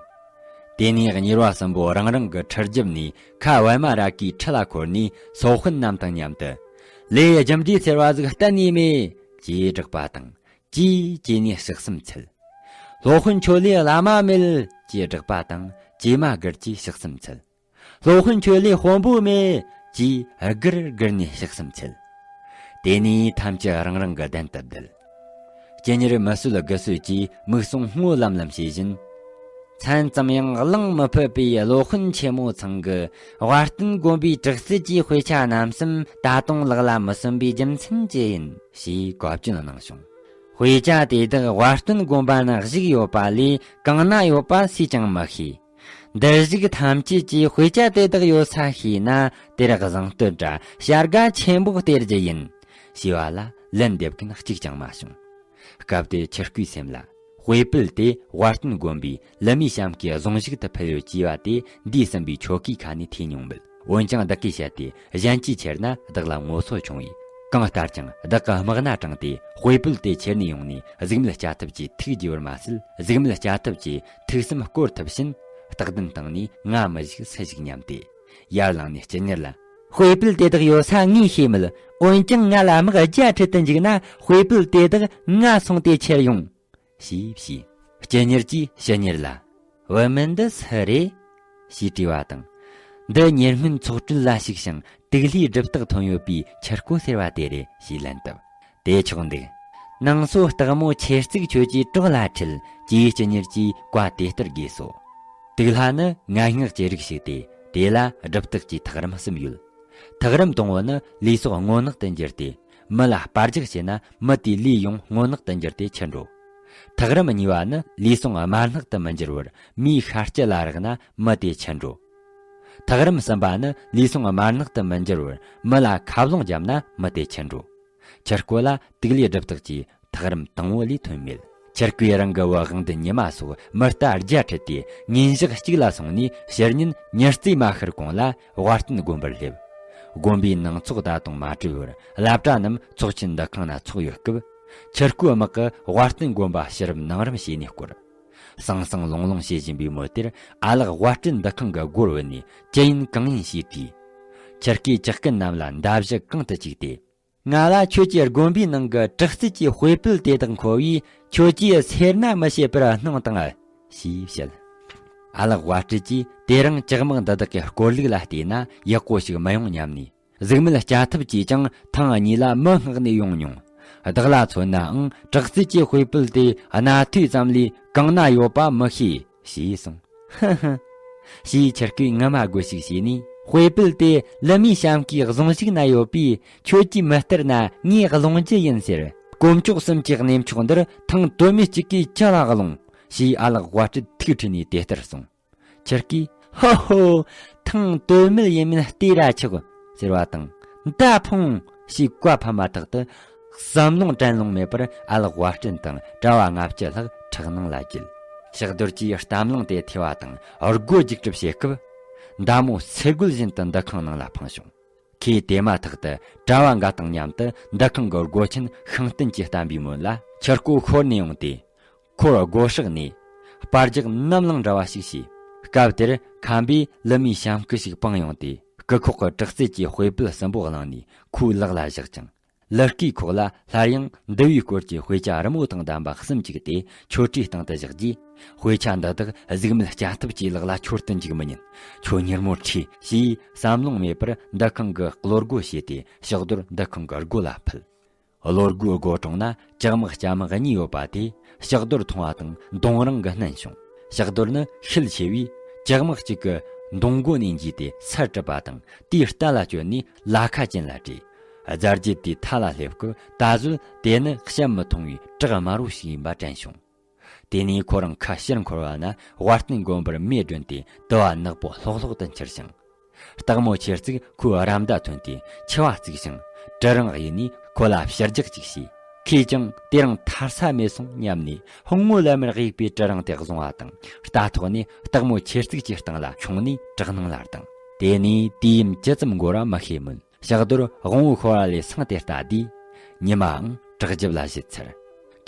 དེ་ནས་གཉེར་བ་གསུམ་པོ་རང་རང་གི་ཁྲི་རྒྱབ་ནས་ཁ་པད་མ་ར་གའི་ཁྲི་ལ་འཁོར་ནས་སོ་དཔོན་རྣམས་དང་མཉམ་དུ། ལས་རྒྱུ་འབྲས་ཟེར་བ་ཟིག་གཏན་ནས་མེད། ཅེས་བསྒྲགས་པ་དང་། ཅེས་བྱས་ནས་ཕྱག་གསུམ་འཚལ། སློབ་དཔོན་ཁྱོད་ལས་བླ་མ་མེད། ཅེས་བསྒྲགས་པ་དང་། ཅེས་མ་སྒར་གྱིས་ཕྱག་གསུམ་འཚལ། སློབ་དཔོན་ཁྱོད་ལས་དཔོན་པོ་མེད། ཅེས་སྒར་སྒར་ནས་ཕྱག་གསུམ་འཚལ། དེ་ནས་ཐམས་ཅད་རང་རང་གི་གདན་དུ་བསྡད། སྤྱི་གཉེར་མི་གསོད་དགུ་གསོད་ཀྱིས་མིག་ཟུང་སྔོ་ལམ་ལམ་བྱེད་བཞིན། མཚན་ཙམ་ཡང་གླེང་མི་ཕོད་པའི་སློབ་དཔོན་ཆེན་མོ་ཚང་གི་དབའ་སྟོན་དགོན་པའི་དྲག་རྩལ་གྱི་དཔེ་ཆ་རྣམ་གསུམ་ད་དུང་ལག་ལ་མི་སོན་པའི་རྒྱུ་མཚན་ཅི་ཡིན་ཞེས་བཀའ་བཀྱོན་གནང་བྱུང་། དཔེ་ཆ་དེ་དག་དབའ་སྟོན་དགོན་པ་ན་བཞུགས་ཡོད་པ་ལས་གང་ན་ཡོད་པ་སུས་ཀྱང་མི་ཤེས། འདིར་བཞུགས་ཐམས་ཅད་ཀྱིས་དཔེ་ཆ་དེ་དག་ཡོད་ས་ཤེས་ན་དེར་གཟེངས་བསྟོད་ར་བྱ་དགའ་ཆེན་པོ་སྟེར་རྒྱུ་ཡིན། ཞེས་པ་ལ་ལན་འདེབས་མཁན་གཅིག་ཀྱང་མ་བྱུང་། སྐབས་དེར་ཆུ་སྐུའི་སེམས་ལ། དཔེ་ཕུད་དེ་དབའ་སྟོན་དགོན་པའི་ལི་མི་ཤམ་གྱི་གཟུངས་གཞུག་ཏུ་ཕུལ་ཡོད་ཅེས་པ་དེ་འདས་ཟིན་པའི་ཆོ་གའི་ཁ་ནས་ཐོས་མྱོང་མོད། འོན་ཀྱང་བདག་གིས་བཤད་དེ་གཞན་གྱིས་ཁྱེར་ན་བདག་ལ་ངོ་སོ་ཆུང་བས། གང་ལྟར་ཀྱང་བདག་གི་དམག་སྣ་དྲངས་ཏེ་དཔེ་ཕུད་དེ་ཁྱེར་ནས་ཡོང་ནས་གཟུགས་མེད་སྐྱ་ཐབས་ཀྱི་ཐུགས་དགྱེས་པར་མ་ཟད། གཟུགས་མེད་སྐྱ་ཐབས་ཀྱི་ཐུགས་སེམས་བསྐོར་ཐུབ་ཕྱིན། སྟག་གདན་བཏིང་ནས་ང་མི་བཞུགས་སུ་བཞུགས་སྙམ་སྟེ། ཡར་ལངས་ནས་སྤྱི་གཉེར་ལ། དཔེ་ཕུད་དེ་དག་ཡོད་ས་ངས་ཤེས་མོད། འོན་ཀྱང་ང་ལ་དམག་བརྒྱ་ཁྲིད་དུ་འཇུག་ན་དཔེ་ཕུད་དེ་དག་ང་སོང་སྟེ་ཁྱེར་ཡོང་། ཞེས་བྱས། སྤྱི་གཉེར་གྱིས་ཕྱི་གཉེར་ལ། བུད་མེད་འདི་སུ་རེད། ཞེས་དྲིས་པ་དང་། འདི་ཉེ་སྔོན་ཚོགས་གྲལ་ལ་ཞུགས་ཤིང་དུག་ལྷའི་སྒྲུབ་རྟགས་ཐོན་ཡོད་པའི་ཆུ་སྐོ་ཟེར་བ་དེ་རེད་ཞེས་ལན་བཏབ། དེ་ཆོག་འདུག། ནང་སོ་སྟག་མོ་ཁྱེར་རྩིག་ཁྱོད་ཀྱིས་གྲོགས་ལ་ཁྲིད་ཅེས་སྤྱི་གཉེར་གྱིས་བཀའ་དེ་ལྟར་དགོས་སོ། དུག་ལྷ་ནི་ངན་སྔགས་ཀྱི་རིགས་ཤིག་སྟེ། དེ་ལ་སྒྲུབ་རྟགས་ཀྱི་ཐག་རིམ་གསུམ་ཡོད། ཐག་རིམ་དང་པོ་ནི་ལུས་སྲོག་སྔོ་ནག་ཏུ་འགྱུར་ཏེ། མི་ལ་སྤར་རྒྱག་བྱས་ན་མི་དེའི་ལུས་ཡང་སྔོ་ནག་ཏུ་འགྱུར་ཏེ་འཆི་འགྲོ། ཐག་རིམ་གཉིས་པ་ནི་ལུས་ཟུངས་དམར་ནག་ཏུ་མི་འགྱུར་བར་མིའི་ཤ་སྐྱི་ལ་རེག་ན་མི་དེ་འཆི་འགྲོ། ཐག་རིམ་གསུམ་པ་ནི་ལུས་ཟུངས་དམར་ནག་ཏུ་མི་འགྱུར་བར་མི་ལ་ཁ་རླུང་བརྒྱབ་ན་མི་དེ་འཆི་འགྲོ། ཆུ་སྐོ་ལ་དུག་ལྷའི་སྒྲུབ་རྟགས་ཀྱི་ཐག་རིམ་དང་པོ་ལས་ཐོན་མེད། ཆུ་སྐོས་རང་གི་བུ་དབང་ལྡན་ཉི་མ་སོགས་མི་རྟ་བརྒྱ་ཁྲིད་དེ་ཉིན་ཞག་གཅིག་ལ་སོང་ནས་ཕྱི་ཉིན་ཉི་རྩེ་མ་ཤར་གོང་ལ་དབའ་སྟོན་དགོན་པར་སླེབས། དགོན་པའི་ནང་ཚོགས་ད་དུང་མ་གྲོལ་བར་བླ་གྲྭ་རྣམས་ཚོགས་ཆེན་འདུ་ཁང་ན་འཚོགས་ཡོད་སྐབས། ཆུ་སྐོའི་དམག་གིས་དབའ་སྟོན་དགོན་པ་ཕྱི་རིམ་ནང་རིམ་བྱས་ནས་བསྐོར། ཟང་ཟིང་ལོང་ལོང་བྱེད་བཞིན་པའི་མི་དེར་ཨ་ལགས་དབའ་སྤྲུལ་འདུ་ཁང་གི་སྒོར་བུད་ནས་ཅི་ཡིན་གང་ཡིན་ཞེས་དྲིས། ཆུ་སྐོས་ཇག་རྐུན་རྣམས་ལ་མདའ་གཞུ་གང་དུ་བཅུག་སྟེ། ང་ལ་ཁྱོད་ཀྱི་དགོན་པའི་ནང་གི་དྲག་རྩལ་གྱི་དཔེ་ཕུད་དེ་དག་མཁོ་བས་ཁྱོད་ཀྱིས་སེར་སྣ་མི་བྱེད་པར་གནང་དང་ཞེས་བཤད། ཨ་ལགས་དབའ་སྤྲུལ་གྱིས་དེ་རིང་ཇག་དམག་འདི་དག་གི་སྐོར་ལུགས་ལ་བལྟས་ན་ཡག་པོ་ཞིག་མི་ཡོང་སྙམ་ནས། གཟུགས་མེད་སྐྱ་ཐབས་ཀྱིས་ཀྱང་ཐེངས་གཉིས་ལ་མི་མངགས་ནས་ཡོང་མྱོང་། བདག་ལ་མཚོན་ནའང་དྲག་རྩལ་གྱི་དཔེ་ཕུད་དེ་གནའ་དུས་ཙམ་ལས་གང་ན་ཡོད་པ་མི་ཤེས། ཞེས་གསུངས། ཧི་ཧི། ཞེས་ཆུ་སྐུས་ངུ་མ་དགོད་ཞིག་བྱས་ནས། དཔེ་ཕུད་དེ་ལི་མིའི་ཤམ་ཁའི་གཟུངས་གཞུག་ན་ཡོད་པས། ཁྱོད་ཀྱིས་མི་སྟེར་ན་ངས་སློང་རྒྱུ་ཡིན་ཟེར། དཀོན་མཆོག་གསུམ་གྱི་གནས་མཆོག་འདིར་ཐེངས་དོན་མེད་གཅིག་གིས་ཅི་ལ་སློང་། ཞེས་ཨ་ལགས་དབའ་སྤྲུལ་ཐུགས་ཁྲོས་ནས་དེ་ལྟར་གསུངས། ཆུ་སྐུས། ཧོ་ཧོ། ཐེངས་དོན་མེད་ཡིན་མིན་ལྟོས་ར་ཆོག་ཟེར་བ་དང་། མདའ་འཕུང་། ཞེས་བཀའ་ཕབ་མ་ཐག་ཏུ། བསམ་ལོང་དྲན་ལོང་མེད་པར་ཨ་ལགས་དབའ་སྤྲུལ་དང་གྲྭ་བ་ལྔ་བཅུ་ལྷག་ཁྲག་ནང་ལ་བརྒྱུད། ཕྱག་རྡོར་གྱིས་གཏམ་གླེང་དེ་ཐོས་པ་དང་སྒོ་རྒྱུག་གྲབས་བྱེད་སྐབས། མདའ་མོ་སེ་གོལ་བཞིན་དུ་འདུ་ཁང་ནང་ལ་འཕངས་བྱུང་། ཁོས་དེ་མ་ཐག་ཏུ་གྲྭ་བ་འགའ་དང་མཉམ་དུ་འདུ་ཁང་གི་སྒོ་ཆེན་ཤིང་རྟ་གིས་བསྟན་པའི་མོད་ལ་ཆུ་སྐུ་ཤོར་ནས་ཡོང་སྟེ། ཁོར་སྒོ་ཕྱགས་ནས་སྤར་རྒྱག་གནམ་ལངས་འདྲ་བ་ཞིག་བྱས། སྐབས་དེར་ཁམས་པས་ལི་མིའི་ཤམ་སྐུ་ཞིག་སྤུངས་ཡོང་སྟེ། སྐུ་ཁོག་གི་དྲག་རྩལ་གྱི་དཔེ་ཕུད་གསུམ་པོ་བླངས་ནས་ཁོའི་ལག་ལ་བཞག་ཅིང་། ལི་སྐེའི་ཁོག་ལ་སླར་ཡང་འདུལ་བའི་སྐོར་གྱི་དཔེ་ཆ་རི་མོ་དང་ལྡན་པ་གསུམ་བཅུག་སྟེ་མཆོད་ཁྲིའི་སྟེང་དུ་བཞག་རྗེས། དཔེ་ཆ་འདི་དག་གཟུགས་མེད་སྐྱ་ཐབས་ཀྱི་ལག་ལ་འཆོར་དུ་འཇུག་མི་ཉན། ཁྱོད་མྱུར་མོར་ཁྲིད། ཞེས་བསམ་ལོང་མེད་པར་འདུ་ཁང་གི་གློག་སྒོ་ཕྱེས་ཏེ་ཕྱག་རྡོར་འདུ་ཁང་གི་སྒོ་ལ་ཕུལ། གློག་སྒོའི་སྒོ་དྲུང་ན་ཇག་དམག་སྐྱ་དམག་གཉིས་ཡོད་པ་དེ་ཕྱག་རྡོར་མཐོང་བ་དང་གདོང་རིང་གིས་བསྣུན་བྱུང་། ཕྱག་རྡོར་ནི་ཤེད་ཆེ་བས་ཇག་དམག་གཅིག་གི་གདོང་མགོ་ནས་འཇུས་ཏེ་སར་གྲུད་པ་དང་། དེའི་རྟ་ལ་བསྐྱོན་ནས་ལ་ཁ་ཅན་ལ་དྲིས། རྫ་རྒྱུད་དེའི་མཐའ་ལ་སླེབས་སྐབས་ད་གཟོད་དེ་ནི་བཤད་མི་ཐུབ་པའི་བྲག་དམར་བོ་ཞིག་ཡིན་པ་དྲན་བྱུང་། དེ་ནས་ཁོ་རང་ཁ་ཕྱིར་འཁོར་བ་ན་དབལ་སྟེང་དགོན་པར་མེ་སྒྲོན་ཏེ་དུ་བ་ནག་པོ་ལྷོག་ལྷོག་ཏུ་འཁྱིལ་ཞིང་། སྟག་མོ་ཁྱེར་ཚིག་ཁོའི་ར་མདའ་ཐོན་ཏེ་མཆེ་བ་གཙིགས་ཤིང་། གྲི་རིང་གཡུགས་ནས་ཁོ་ལ་ཕྱིར་རྒྱག་ཅིག་བྱས། ཁོས་ཀྱང་དེ་རིང་ཐར་ས་མེད་སོང་སྙམ་ནས་ངོ་ལ་མར་གཡུགས་པའི་གྲི་རིང་དེ་བཟུང་བ་དང་། རྟ་ཐོག་ནས་སྟག་མོ་ཁྱེར་ཚིག་གི་སྟེང་ལ་མཆོངས་ནས་བྲག་ནང་ལ་ལྡིང་། དེ་ནས་དུས་ཡུན་ཇི་ཙམ་འགོར་བ་མི་ཤེས་མོད། ཕྱག་རྡོར་དབང་བོ་ཤོར་བ་ལས་སངས་ཏེ་ལྟ་དུས། ཉི་མའང་བྲག་རྒྱབ་ལ་བཞུད་ཚར།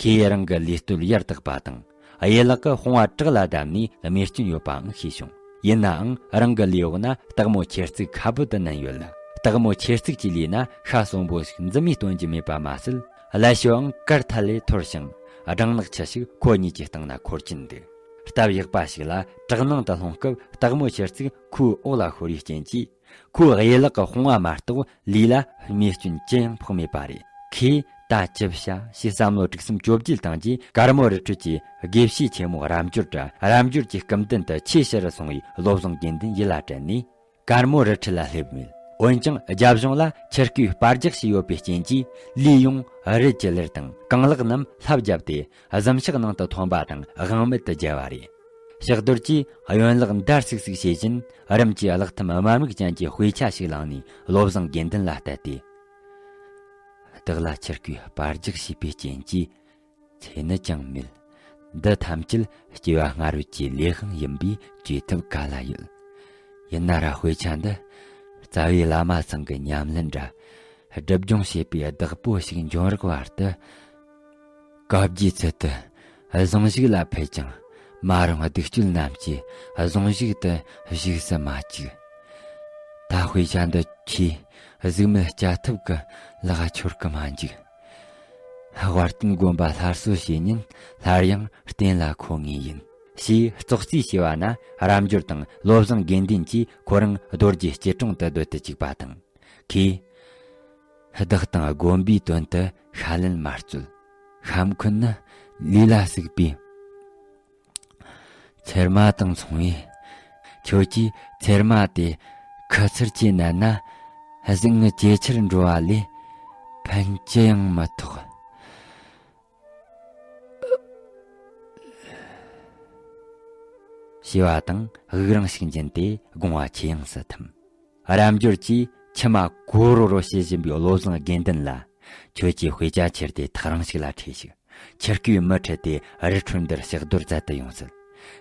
ཁོས་རང་གི་ལུས་སྟོད་ཡར་བཏེགས་པ་དང་། གཡས་ལག་གི་དཔུང་བ་བྲག་ལ་བརྡབས་ནས་རྨས་སྐྱོན་ཡོད་པའང་ཤེས་བྱུང་། ཡིན་ནའང་རང་གི་ལུས་འོག་ན་སྟག་མོ་ཁྱེར་ཚིག་ཁ་སྦུབ་ཏུ་མནན་ཡོད་ལ། སྟག་མོ་ཁྱེར་ཚིག་གི་ལུས་ན་ཤ་གསོན་པོ་ཞིག་འཛིན་མས་སྟོན་རྒྱུ་མེད་པ་མ་ཟད། ཀླད་ཤོད་ཨང་དཀར་ཐལ་ལེ་འཐོར་ཞིང་སྦྲང་ནག་ཆུ་ཞིག་ཁོ་གཉིས་ཀྱི་སྟེང་ན་འཁོར་གྱིན་འདུག། སྟབས་ཡག་པ་ཞིག་ལ་བྲག་ནང་དུ་ལྷུང་སྐབས་སྟག་མོ་ཁྱེར་ཚིག་ཁོའི་འོག་ལ་ཤོར་བའི་རྐྱེན་གྱིས། ཁོའི་གཡས་ལག་གི་དཔུང་བ་མ་གཏོགས་ལུས་ལ་རྨས་སྐྱོན་ཅི་ཡང་ཕོག་མེད་པ་རེད། ཁོས་ད་ཅི་བྱ་ཞེས་བསམ་བློ་དྲུག་གསུམ་བཅོ་བརྒྱད་བཏང་རྗེས། དཀར་མོ་རི་ཁྲོད་ཀྱི་དགེ་བཤེས་ཆེན་མོ་རབ་འབྱོར་དྲ་རབ་འབྱོར་གྱི་སྐུ་མདུན་དུ་ཆེས་ཕྱི་རུ་སོང་བའི་བློ་བཟང་དགེ་འདུན་ཡིད་ལ་དྲན་ནས། དཀར་མོ་རི་ཁྲོད་ལ་སླེབས་མེད། འོན་ཀྱང་རྒྱབ་གཞུང་ལ་ཆུ་སྐུའི་སྤར་རྒྱག་བྱས་ཡོད་པའི་རྐྱེན་གྱིས། ལུས་ཡོངས་རི་གྱི་ལེར་དང་རྐང་ལག་རྣམས་ལྷབ་བརྒྱབ་སྟེ་གཟིམ་ཤག་ནང་དུ་ཐོན་པ་དང་དབང་མེད་དུ་བརྒྱལ་བ་རེད། ཕྱག་རྡོར་གྱིས་གཡོན་ལག་འདར་སིག་སིག་བྱེད་བཞིན། རིམ་གྱིས་གློག་ཐིམ་དམར་མིག་ཅན་གྱི་དཔེ་ཆ་ཞིག་བླངས་ནས་བློ་བཟང་དགེ་འདུན་ལ་གཏད་དེ། བདག་ལ་ཆུ་སྐུའི་སྤར་རྒྱག་བྱས་པའི་རྐྱེན་གྱིས་ཚེ་ནི་ཅང་མེད། འདི་ཐམས་ཅད་སྐྱེ་བ་སྔ་རོལ་གྱི་ལས་དབང་ཡིན་པས་བཅོས་ཐབས་ག་ལ་ཡོད། ཡིན་ན་ར་དཔེ་ཆ་འདི་རྩ་བའི་བླ་མ་ཚང་གི་ཉམས་ལེན་འདྲ་སྒྲུབ་སྦྱོང་བྱེད་པའི་བདག་པོ་ཞིག་འབྱུང་རོགས་བར་དུ། བཀའ་བརྒྱའི་ཚུལ་དུ་གཟུངས་གཞུག་ལ་ཕུལ་ཀྱང་། མ་རུངས་སྡིག་སྤྱོད་རྣམས་ཀྱིས་གཟུངས་གཞུག་ཏུ་བཞུགས་སུ་མ་བཅུག། ད་དཔེ་ཆ་འདི་ཁྱེད་གཟུགས་མེད་སྐྱ་ཐབས་ཀྱི་ལག་འཆོར་གི་མ་འཇུག། དབལ་སྟེང་དགོན་པ་སླར་གསོ་བྱེད་ཉིན་སླར་ཡང་རྟེན་ལ་འཁོད་ངེས་ཡིན། ཞེས་ཙོག་རྩིས་བྱས་པ་ན། རབ་འབྱོར་དང་བློ་བཟང་དགེ་འདུན་གྱིས་ཁོ་རང་རྡོ་རྗེ་སྐྱིལ་ཀྲུང་དུ་སྡོད་དུ་བཅུག་པ་དང་། ཁོས། བདག་དང་དགོན་པའི་དོན་དུ་ཤ་ལན་མ་རྩོལ། ཤ་འཁོན་ནི་ལུས་ལ་ཟུག་པའི་ཚེར་མ་དང་མཚུངས་པས། ཁྱོད་ཀྱིས་ཚེར་མ་དེ་ཁུ་ཚུར་གྱིས་མནན་ན། གཟུགས་ངི་ཇེ་ཆེར་འགྲོ་བ་ལས་ཕན་ཅི་ཡང་མི་ཐོགས། ཞེས་པ་དང་དབུགས་རིང་ཞིག་འབྱིན་ཏེ་དགོངས་པ་ཇེ་ཡངས་སུ་ཐིམ། རབ་འབྱོར་གྱིས་མཆི་མ་གོ་རོ་རོ་བྱེད་བཞིན་པའི་བློ་བཟང་དགེ་འདུན་ལ། ཁྱོད་ཀྱིས་དཔེ་ཆ་ཁྱེར་ཏེ་ཐག་རིང་ཞིག་ལ་ཁྲིད་ཤིག། ཆུ་སྐུའི་མུ་ཁྲིད་དེ་རི་ཁྲོད་འདིར་ཕྱག་རྡོར་མཛད་དུ་ཡོང་སྲིད།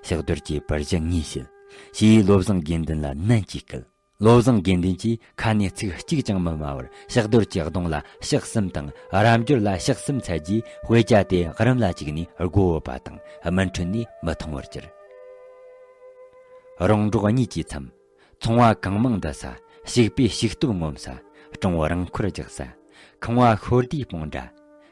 ཕྱག་རྡོར་གྱིས་པུར་གཞི་ངོས་བྱེད། ཞེས་བློ་བཟང་དགེ་འདུན་ལ་ནན་གྱིས་བསྐུལ། བློ་བཟང་དགེ་འདུན་གྱིས་ཁ་ནས་ཚིག་གཅིག་ཀྱང་མི་སྨྲ་བར་ཕྱག་རྡོར་གྱི་གདོང་ལ་ཕྱག་གསུམ་དང་རབ་འབྱོར་ལ་ཕྱག་གསུམ་འཚལ་རྗེས་དཔེ་ཆ་དེ་རུམ་ལ་བཅུག་ནས་སྒོ་བབས་པ་དང་སྨིན་ཁྲོད་ནས་མི་མཐོང་བར་གྱུར། རོང་འབྲོག་གཉིས་ཀྱི་མཚམས། ཚོང་བ་གང་མང་འདུ་ས། ཞིག་པའི་ཞིག་སྟོབས་ངོམ་ས། སྤྲང་བོ་རང་འཁོར་རྒྱག་ས། ཁང་བ་ཤོར་དུས་སྤུངས་འདྲ།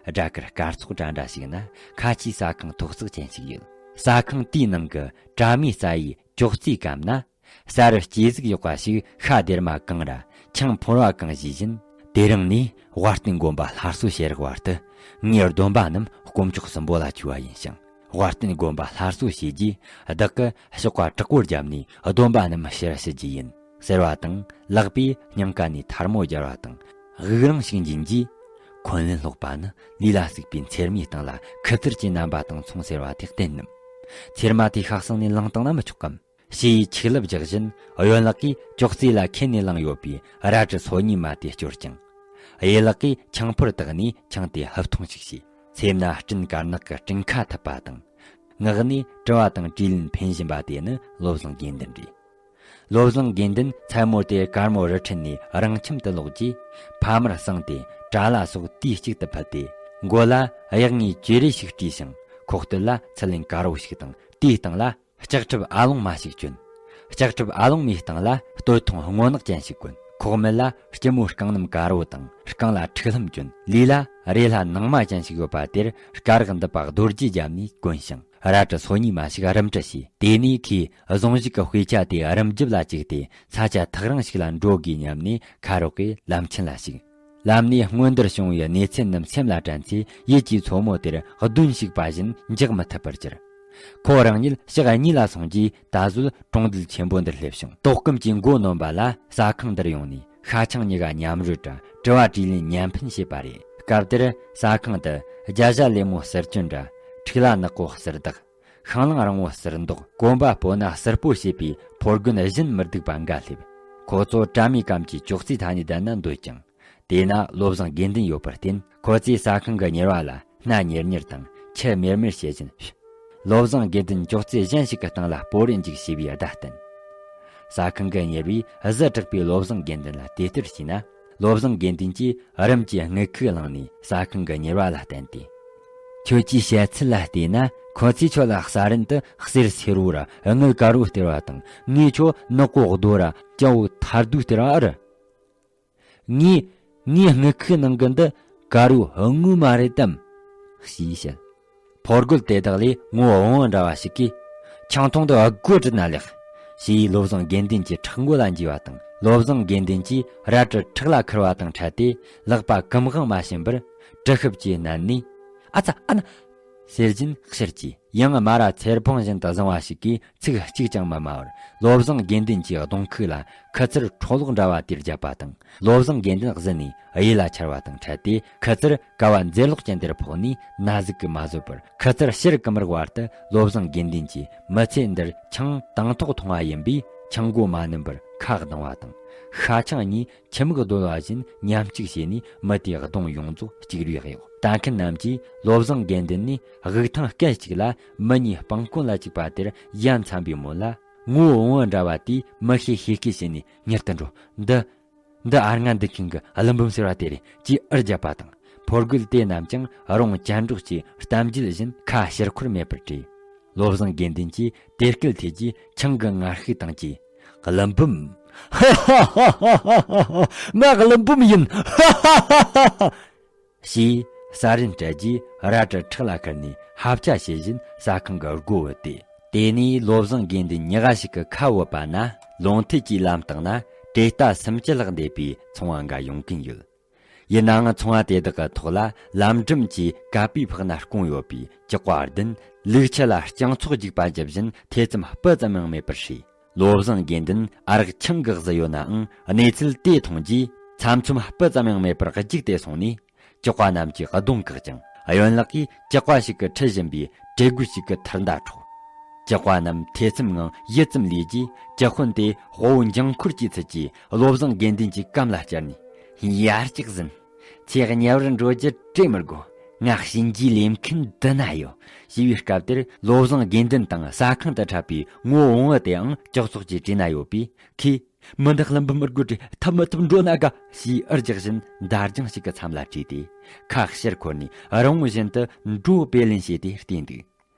སྦྲ་གུར་སྐར་ཚོགས་འདྲ་འདྲ་ཞིག་ན་ཁ་ཆེའི་ཟ་ཁང་ཐོག་བརྩེགས་ཅན་ཞིག་ཡོད། ཟ་ཁང་དེའི་ནང་གི་དྲ་མའི་རྩྭ་ཡིས་ ཅོག་ཙེའི་གམ་ན། ས་རུ་སྐྱེས་གཟུགས་ཡག་པ་ཞིག་ཤ་སྡེར་མ་གང་ར་ཆང་ཕོར་བ་གང་བཞིན་བཞིན། དེ་རིང་ནས་དབའ་རྟུལ་དགོན་པ་སླར་གསོ་བྱེད་རོགས་བར་དུ། ངའི་སྡོམ་པ་རྣམས་དཀོན་མཆོག་གསུམ་པོ་ལ་མཆོད་པ་ཡིན་ཞིང་། དབའ་རྟུལ་དགོན་པ་སླར་གསོ་བྱས་རྗེས། བདག་གི་གཤོག་པ་དྲག་པོ་བརྒྱབ་ནས་སྡོམ་པ་རྣམས་ཕྱིར་ཕྱི་རྒྱུ་ཡིན། ཟེར་བ་དང་ལག་པས་སྙིང་ག་ནས་ཐལ་མོ་སྦྱར་བ་དང་། དབུགས་རིང་ཞིག་འབྱིན་རྗེས། འཁོན་ལན་སློག་པ་ནི་ལུས་ལ་ཟུག་པའི་ཚེར་མའི་སྟེང་ལ་ཁུ་ཚུར་གྱི་རྣམ་པ་དང་མཚུངས་ཟེར་བ་དེ་བསྟན་ནམ། ཚེར་མ་དེ་ཤ་གསང་ནས་བླངས་བཏང་ན་མི་ཆོག་གམ། ཞེས་ཆིག་ལབ་རྒྱག་བཞིན། གཡོན་ལག་གིས་ཅོག་ཙེ་ལ་ཁྱེར་ནས་བླངས་ཡོད་པའི་རལ་གྲི་སོ་གཉིས་མ་དེ་སྐྱོར་ཅིང་། གཡས་ལག་གིས་ཆང་ཕོར་བཏགས་ནས་ཆང་དེ་ཧུབ་ཐུང་ཞིག་བྱས། མཚེབ་ན་སྤྲིན་དཀར་ནག་གི་སྤྲིན་ཁ་ཐུབ་པ་དང་། ངག་ནས་དྲི་བ་དང་དྲིས་ལན་འཕེན་བཞིན་པ་དེ་ནི་བློ་བཟང་དགེ་འདུན་རེད། བློ་བཟང་དགེ་འདུན་མཚན་མོ་དེ་དཀར་མོ་རི་ཁྲོད་ནས་རང་ཁྱིམ་དུ་ལོག་རྗེས། ཕ་མར་གསང་སྟེ་གྲྭ་ལ་སོགས་དུས་གཅིག་ཏུ་ཕུད་དེ། མགོ་ལ་གཡག་ངོས་ཀྱི་རས་ཤིག་སྤྲས་ཤིང་། ཁོག་སྟོད་ལ་ཚི་ལེན་དཀར་བོ་ཞིག་དང་། དེའི་སྟེང་ལ་ལྕགས་ཁྲབ་ཨ་ལོང་མ་ཞིག་གྱོན། ལྕགས་ཁྲབ་ཨ་ལོང་མའི་སྟེང་ལ་སྟོད་ཐུང་སྔོ་ནག་ཅན་ཞིག་གོན། ཁོག་མིད་ལ་སྐྱི་མོ་རྐང་སྣམ་དཀར་བོ་དང་། རྐང་ལ་ཁྲིག་ལྷམ་གྱོན། ལུས་ལ་རས་ལྷ་ནང་མ་ཅན་ཞིག་ཡོད་པ་དེར་སྐ་རགས་འདི་པ་རྡོ་རྗེ་རྒྱབ་ནས་གོན་ཞིང་། རལ་གྲི་སོ་གཉིས་མ་ཞིག་རུམ་གྲི་བྱས། དེ་ནས་ཁོས་གཟུངས་གཞུག་གི་དཔེ་ཆ་དེ་རུམ་རྒྱབ་ལ་བཅུག་སྟེ། ས་ཆ་ཐག་རིང་ཞིག་ལ་འགྲོ་དགོས་སྙམ་ནས་ཁ་རོག་གིས་ལམ་ཆེན་ལ་ཞུགས། ལམ་ནས་སྔོན་འདིར་བྱུང་བའི་གནས་ཚུལ་རྣམས་སེམས་ལ་དྲན་ཚེ། ཡིད་ཀྱི་མཚོ་མོ་དེར་གདོན་ཞིག་པ་བཞིན་འཇགས་མི་ཐུབ་པར་གྱུར། ཁོ་རང་ཉིད་ཕྱག་གཉིས་ལ་སོང་རྗེས། ད་གཟོད་གྲོང་རྡལ་ཆེན་པོ་འདིར་སླེབས་བྱུང་། ལྟོགས་སྐོམ་གྱིས་མགོ་ནོན་པ་ལ་ཟ་ཁང་འདིར་ཡོང་ནས། ཤ་ཆང་གཉིས་ཀ་མཉམ་རོལ་ར་དྲི་བ་དྲིས་ལན་མཉམ་འཕེན་བྱས་པ་རེད། སྐབས་དེར་ཟ་ཁང་དུ་རྒྱ་ཞྭ་ལེབ་མོ་ཟུར་གྱོན་ར། ཕྲུག་ལ་ནག་པོ་ཟུར་འདེགས། ཤིང་ལང་རིང་བོ་ཟུར་འདོགས། གོམ་པ་སྤོ་ན་ཟུར་སྤོ་བྱེད་པའི་ཕོ་རྒོད་གཞན་མི་སྡུག་པ་འགའ་སླེབས། ཁོ་ཚོ་དྲ་མའི་སྐམ་གྱི་ཅོག་ཙེ་མཐའ་ནས་བསྡད་ན་འདོད་ཀྱང་། དེས་ན་བློ་བཟང་དགེ་འདུན་ཡོད་པར་བརྟེན། ཁོ་ཚོས་ཟ་ཁང་གི་གཉེར་བ་ལ་སྣ་གཉེར་གཉེར་དང་ཁྱི་མེར་མེར་བྱེད་བཞིན། བློ་བཟང་དགེ་འདུན་ཅོག་ཙེ་གཞན་ཞིག་གི་སྟེང་ལ་སྤོ་རེ་འཇུག་ཞེས་པའི་བརྡ་བསྟན། ཟ་ཁང་གི་གཉེར་བས་གཟི་དྲག་པའི་བློ་བཟང་དགེ་འདུན་ལ་དེ་ལྟར་བྱས་ན། བློ་བཟང་དགེ་འདུན་གྱིས་རུམ་གྱི་དངུལ་ཁུག་བླངས་ནས་ཟ་ཁང་གི་གཉེར་བ་ལ་བསྟན་ཏེ། ཁྱོད་ཀྱིས་བཤད་ཚུལ་ལ་བལྟས་ན། ཁོ་ཚོས་ཁྱོད་ལ་གསར་རིན་དུ་གསེར་སེར་བོ་ར་དངུལ་དཀར་བོ་སྟེར་བ་དང་། ངས་ཁྱོད་ནག་པོ་རྡོ་ར་སྐྱ་བོ་ཐལ་རྡོ་སྟེར་བ་ཨེ་རེད། ངའི་ངའི་དངུལ་ཁུག་ནང་གི་འདི་དཀར་བོ་དངུལ་མ་རེད་དམ། ཞེས་བཤད། ཕོ་རྒོད་དེ་དག་ལས་ངོ་བོ་བོང་བུ་འདྲ་བ་ཞིག་གིས། ཆང་འཐུང་དུ་སྒོ་དྲུད་ན་ལེགས། ཞེས་བློ་བཟང་དགེ་འདུན་གྱི་ཕྲག་མགོ་ལ་འཇུས་པ་དང་། བློ་བཟང་དགེ་འདུན་གྱིས་རལ་གྲི་ཕྲག་ལ་ཁུར་བ་དང་འཕྲད་དེ། ལག་པ་གུམ་གང་མ་བྱིན་པར་གྲི་ཤུབས་ཀྱིས་མནན་ནས། ཨ་ཙ། ཨ་ན། ཟེར་བཞིན་ཕྱིར་གྱིས། ཡང་སྨ་ར་ཚེར་ཕུང་བཞིན་དུ་བཟུང་བ་ཞིག་གིས་ཚིག་གཅིག་ཀྱང་མི་སྨྲ་བར། བློ་བཟང་དགེ་འདུན་གྱི་གདོང་ཁུག་ལ་ཁུ་ཚུར་ཁྲོ་ལོག་འདྲ་བ་དེ་བརྒྱབ་པ་དང་། བློ་བཟང་དགེ་འདུན་གཟི་ནས་གཡས་ལ་འཕྱར་བ་དང་འཕྲད་དེ། ཁུ་ཚུར་ཀ་བ་འཛེར་ལོག་ཅན་དེར་ཕོག་ནས་ན་ཟུག་གིས་མ་བཟོད་པར། ཁུ་ཚུར་ཕྱིར་ཀུམ་རག་བར་དུ་བློ་བཟང་དགེ་འདུན་གྱིས་མི་ཚེ་འདིར་ཆང་དང་ཐོག་འཐུང་བ་ཡིན་པས། ཆང་མགོ་མ་ནོན་པར་ཁ་གདང་བ་དང་། ཤ་ཆང་གཉིས་ཁྱི་མིག་རྡོལ་བ་བཞིན་མཉམ་གཅིག་བྱས་ནས། མི་དེའི་གདོང་ཡོངས་རྫོགས་གཅིག་རུས་གཡོགས། ལྟ་མཁན་རྣམས་ཀྱིས་བློ་བཟང་དགེ་འདུན་ནས་དབུགས་ཐང་སྐད་ཅིག་ལ་མི་གཉིས་སྤང་ཀོན་ལ་བཅུག་པ་དེར་ཡ་མཚན་པའི་མོད་ལ། ངོ་བོ་བོང་བུ་འདྲ་བ་དེས་མི་ཤེས་ཤེས་ཀི་བྱས་ནས། མྱུར་དུ་འགྲོ། འདི་འདི་ཨ་རྔ་འདུག་མཁན་གྱི་ཀླུ་འབུམ་ཟེར་བ་དེ་རེད། ཅེས་འུར་བརྒྱབ་པ་དང་། ཕོ་རྒོད་དེ་རྣམས་ཀྱང་རོང་ཅལ་འདྲོགས་ཀྱི་གཏམ་རྒྱུད་བཞིན་ཁ་ཕྱིར་འཁོར་མེད་པར་བྲོས། བློ་བཟང་དགེ་འདུན་གྱིས་དེ་སྐད་ཐོས་རྗེས་ཆང་གི་ངར་ཤུགས་དང་བཅས། ཀླུ་འབུམ། ཧ་ཧ་ཧ་ཧ། ང་ཀླུ་འབུམ་ཡིན། ཧ་ཧ་ཧ་ཧ། ཞེས་ས་རིན་སྤྲད་རྗེས་རལ་གྲི་ཕྲག་ལ་ཁུར་ནས་ཧབ་ཆ་བྱེད་བཞིན་ས་ཁང་གི་སྒོ་བུད་དེ། དེ་ནས་བློ་བཟང་དགེ་འདུན་ཉི་ཤུ་ཞིག་གི་ཁ་བུད་པ་ན། ལུང་ཐུལ་གྱི་ལམ་སྟེང་ན་དྲེལ་རྟ་སུམ་ཅུ་ལྷག་འདེད་པའི་ཚོང་བ་འགའ་ཡོང་གིན་ཡོད། ཡིན་ནའང་ཚོང་བ་དེ་དག་གི་ཐོག་ལ་ལམ་འགྲམ་གྱི་ཀ་པའི་ཕག་ན་སྐུང་ཡོད་པའི་ཇག་པ་བདུན། ལུག་ཁྱུ་ལ་རྐྱང་ཚོགས་རྒྱུག་པ་ཇི་བཞིན་ཐེ་ཚོམ་སྤུ་ཙམ་ཡང་མེད་པར་ཧྲིལ། བློ་བཟང་དགེ་འདུན་ཨ་རག་ཆང་གིས་གཟི་ཡོད་ནའང་གནས་ཚུལ་དེ་མཐོང་རྗེས་ཚམ་ཚོམ་སྤུ་ཙམ་ཡང་མེད་པར་རྒྱུགས་ཏེ་སོང་ནས། ཇག་པ་རྣམས་ཀྱིས་གདོང་བཀག་ཅིང་གཡོན་ལག་གིས་ཇག་པ་ཞིག་གིས་ཁྲིད་བཞིན་པའི་དྲེལ་རྒོད་ཅིག་གི་ཐུར་མདའ་འཕྲོག། ཇག་པ་རྣམས་ཐེ་ཚོམ་ངང་ཡུད་ཙམ་ལུས་རྗེས། ཇག་དཔོན་དེ་དཔའ་བོ་འགྱིང་འཁོར་གྱི་ཚུལ་གྱིས་བློ་བཟང་དགེ་འདུན་གྱི་གམ་ལ་བཅར་ནས། ཡར་ཅིག་ཟིན། ཚེ་ཉེ་བར་འགྲོ་རྒྱུ་བྲེལ་མི་དགོས། ང་གཤིན་རྗེའི་ལས་མཁན་འདི་ན་ཡོད། ཞེས་པའི་སྐབས་དེར་བློ་བཟང་དགེ་འདུན་དང་ཟ་ཁང་དུ་འཁྲབ་པའི་ངོ་བོ་བོང་བུ་དེའང་ཇག་ཚོགས་ཀྱིས་བྲིས་ན་ཡོད་པས། ཁོས། མི་འདི་ཀླུ་འབུམ་མི་རྒོད་དེ་ཐབས་མི་ཐབས་འགྲོ་ན་དགའ། ཞེས་འུར་རྒྱག་བཞིན་འདར་ལྗང་ཞིག་གི་མཚམས་ལ་བྲོས་ཏེ། ཁ་ཕྱིར་འཁོར་ནས་རང་བཞིན་དུ་འགྲོ་སྤེལ་ལེན་བྱས་ཏེ་བལྟས་འདུག།